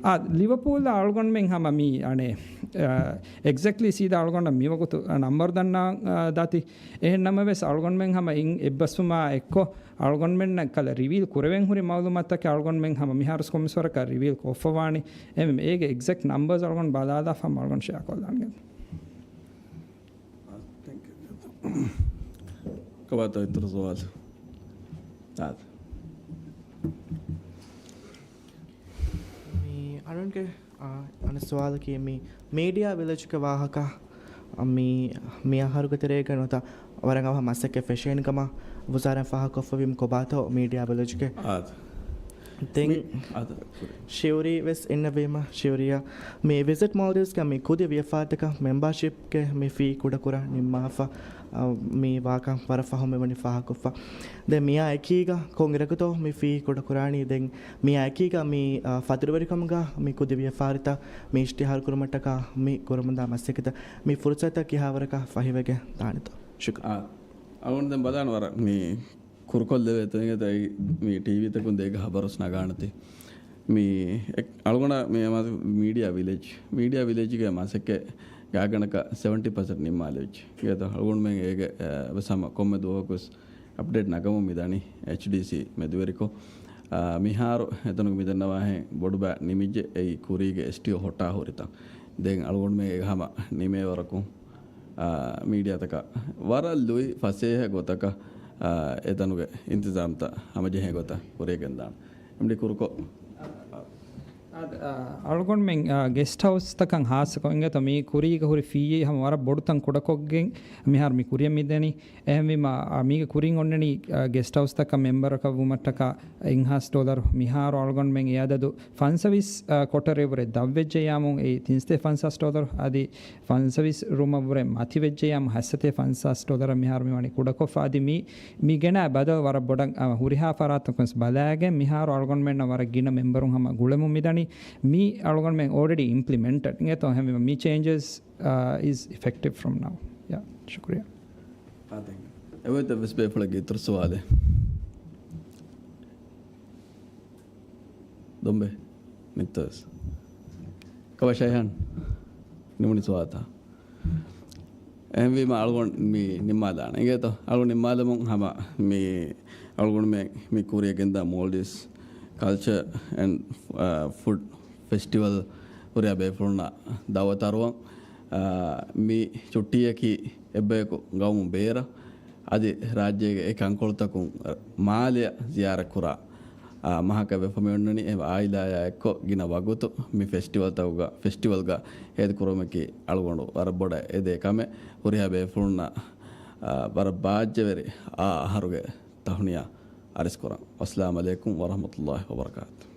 އާ، ލިވަޕޫލް އަޅުގަނޑުމެން ހަމަ މި އަނެއް، އާ، އެގްޒެކްޓްލީ ސީދާ އަޅުގަނޑަށް މިވަގުތު ނަންބަރު ދަންނާ، އާ، ދާތީ. އެހެން ނަމަވެސް އަޅުގަނޑުމެން ހަމަ އިން އެއްބަސްވުމާ އެއްކޮށް އަޅުގަނޑުމެންނަށް ކަލަ ރިވީލް ކުރެވެން ހުރި މައުލޫމާތުތަކެއް އަޅުގަނޑުމެން ހަމަ މިހާރު ކޮންމެސް ވަރަކަށް ރިވީލް ކޮށްފަވާނީ. އެ-، އޭގެ އެގްޒެކްޓް ނަމްބަރސް އަޅުގަނޑު ބަލާލާފަ ހަމަ އަޅުގަނޑު ޝެއާ ކޮށްލާން. ކޮބާތޯ އިތުރު ސުވާލު؟ އާދެ. މި އަޅުންގެ، އާ، އަނެއް ސުވާލަކީ މި މީޑިއާ ވިލެޖްގެ ވާހަކަ، އާ، މި، މި އަހަރުގެ ތެރޭގަ ނުވަތަ ވަރަށް އަވަހަށް މަސައްކަތް ފެށޭނެ ކަމަށް ވުޒާރާ ފާހަގަކޮށްފަވީމަ ކޮބާތޯ މީޑިއާ ވިލެޖްގެ؟ އާދެ. ދެން މި، އާދެ. ޝިއުރީ ވެސް އިންނެވީމަ، ޝިއުރީއަށް މި ވިޒިޓް މޯލްޑިވްސްގެ މި ކުދި ވިޔަފާރިތަކަށް މެމްބާޝިޕްގެ މި ފީ ކުޑަކުރާ ނިންމާފަ، އަ، މި ވާކަން ވަރަށް ފަހުން މިވަނީ ފާހަގަކޮށްފަ. ދެން މިއާ އެކީގަ ކޮން އިރަކުތޯ މި ފީ ކުޑަކުރާނީ؟ ދެން މިއާ އެކީގަ މި، އަ، ފަތުރުވެރިކަމުގަ މި ކުދި ވިޔަފާރިތައް މި އިޝްތިހާރު ކުރުމަށްޓަކާ މި ކުރަމުންދާ މަސައްކަތަށް މި ފުރުސަތަށް ކިހާވަރަކަށް ފަހިވެގެން ދާނެތޯ؟ ޝުކުރިއްޔާ. އާ، އަޅުގަނޑު ދެން ބަލާނަ ވަރަށް މި ކުރުކޮށްލެވޭތޯ އިނގޭތޯ މި ޓީވީތަކުން ދޭގެ ހަބަރުސް ނަގާނެތީ. މި އެ-، އަޅުގަނޑަށް މި މީޑިއާ ވިލެޖް، މީޑިއާ ވިލެޖްގެ މަސައްކަތް ގާތްގަނޑަކަށް ސެވެންޓީ ޕަސެންޓް ނިންމާލެވިއްޖެ. އިނގޭތޯ އަޅުގަނޑުމެން އޭގެ، އެ، ވެސް ހަމަ ކޮންމެ ދުވަހަކުވެސް އަޕްޑޭޓް ނަގަމުން މިދަނީ އެޗްޑީސީ މެދުވެރިކޮށް. އާ، މިހާރު އެތަނުގެ މިދެންނަވާހެން ބޮޑުބައި ނިމިއްޖެ އެއީ ކުރީގެ އެސްޓީއޯ ހޮޓާ ހުރިތަން. ދެން އަޅުގަނޑުމެން އެ ހަމަ ނިމޭވަރަކުން، އާ، މީޑިއާތަކަށް ވަރަށް ލުއި ފަސޭހަ ގޮތަކަށް، އާ، އެތަނުގެ އިންތިޒާމްތައް ހަމަޖެހޭ ގޮތަށް ކުރިޔަށް ގެންދާނެ. އެމްޑީ ކުރުކޮށް. އަ، އަ، އަޅުގަނޑުމެން، އަ، ގެސްޓް ހައުސްތަކަށް ހާއްސަކޮށް އިނގޭތޯ މީ ކުރީގަ ހުރި ފީއެއް ހަމަ ވަރަށް ބޮޑުތަން ކުޑަކޮށްގެން މިހާރު މި ކުރިޔަށް މިދެނީ. އެހެންވީމަ، އަ، މީގެ ކުރިން އޮންނަނީ، އަ، ގެސްޓް ހައުސްތަކަށް މެމްބަރަކަށް ވުމަށްޓަކާ އެއްހާސް ޑޮލަރު. މިހާރު އަޅުގަނޑުމެން އެ އަދަދު ފަންސަވީސް، އަ، ކޮޓަރޭ ވުރެ ދަށްވެއްޖެޔާމުން އެއީ ތިންސަތޭކަ ފަންސާސް ޑޮލަރު. އަދި ފަންސަވީސް ރޫމަށް ވުރެ މަތިވެއްޖެޔާމު ހަތްސަތޭކަ ފަންސާސް ޑޮލަރަށް މިހާރު މި ވަނީ ކުޑަކޮށްފަ. އަދި މި، މި ގެނައި ބަދަލު ވަރަށް ބޮޑަށް، އަ، ހުރިހާ ފަރާތަކުން ވެސް ބަލާގެން މިހާރު އަޅުގަނޑުމެންނަށް ވަރަށް ގިނަ މެމްބަރުން ހަމަ ގުޅެމުން މިދަނީ. މި އަޅުގަނޑުމެން އޯލްރެޑީ އިމްޕްލިމެންޓެޑް އިނގޭތޯ އެހެންވީމަ މި ޗޭންޖަސް، އާ، އިޒް އިފެކްޓިވް ފްރޮމް ނައު. ޔާ، ޝުކުރިއްޔާ. އާ، ތެންކް ޔޫ. އެވައްތަ ވެސް ބޭފުޅެއްގެ އިތުރު ސުވާލެއް. ދޮނބެ ނިތަސް. ކަވަ ޝައިހާން ނިމުނި ސުވާލަތައް. އެހެންވީމަ އަޅުގަނޑު މި ނިންމާލާނެ. އިނގޭތޯ؟ އަޅުގަނޑު ނިންމާލަމުން ހަމަ މި އަޅުގަނޑުމެން މި ކުރިޔަށް ގެންދާ މޯލްޑިވްސް ކަލްޗަރ އެންޑް، އާ، ފުޑް ފެސްޓިވަލް ހުރިހާ ބޭފުޅުންނަށް ދައުވަތު އަރުވަން. އާ، މި ޗުއްޓީއަކީ އެއްބަޔަކު ގައުމު ބޭރަށް އަދި ރާއްޖޭގެ އެ ކަންކޮޅުތަކުން މާލެއަށް ޒިޔާރަތްކުރާ، އާ، މަހަކަށް ވެފަ މި އޮންނަނީ. އެ އާއިލާޔާ އެއްކޮށް ގިނަ ވަގުތު މި ފެސްޓިވަލްތަކުގަ، ފެސްޓިވަލްގަ ހޭދަކުރުމަކީ އަޅުގަނޑު ވަރަށް ބޮޑަށް އެދޭ ކަމެއް. ހުރިހާ ބޭފުޅުންނަށް، އާ، ވަރަށް ބާއްޖަވެރި އާ އަހަރުގެ ތަހުނިޔާ އަރިސްކުރަން. އައްސަލާމު ޢަލައިކުމް ވަރަޙްމަތުﷲި ވަބަރަކާތުހު.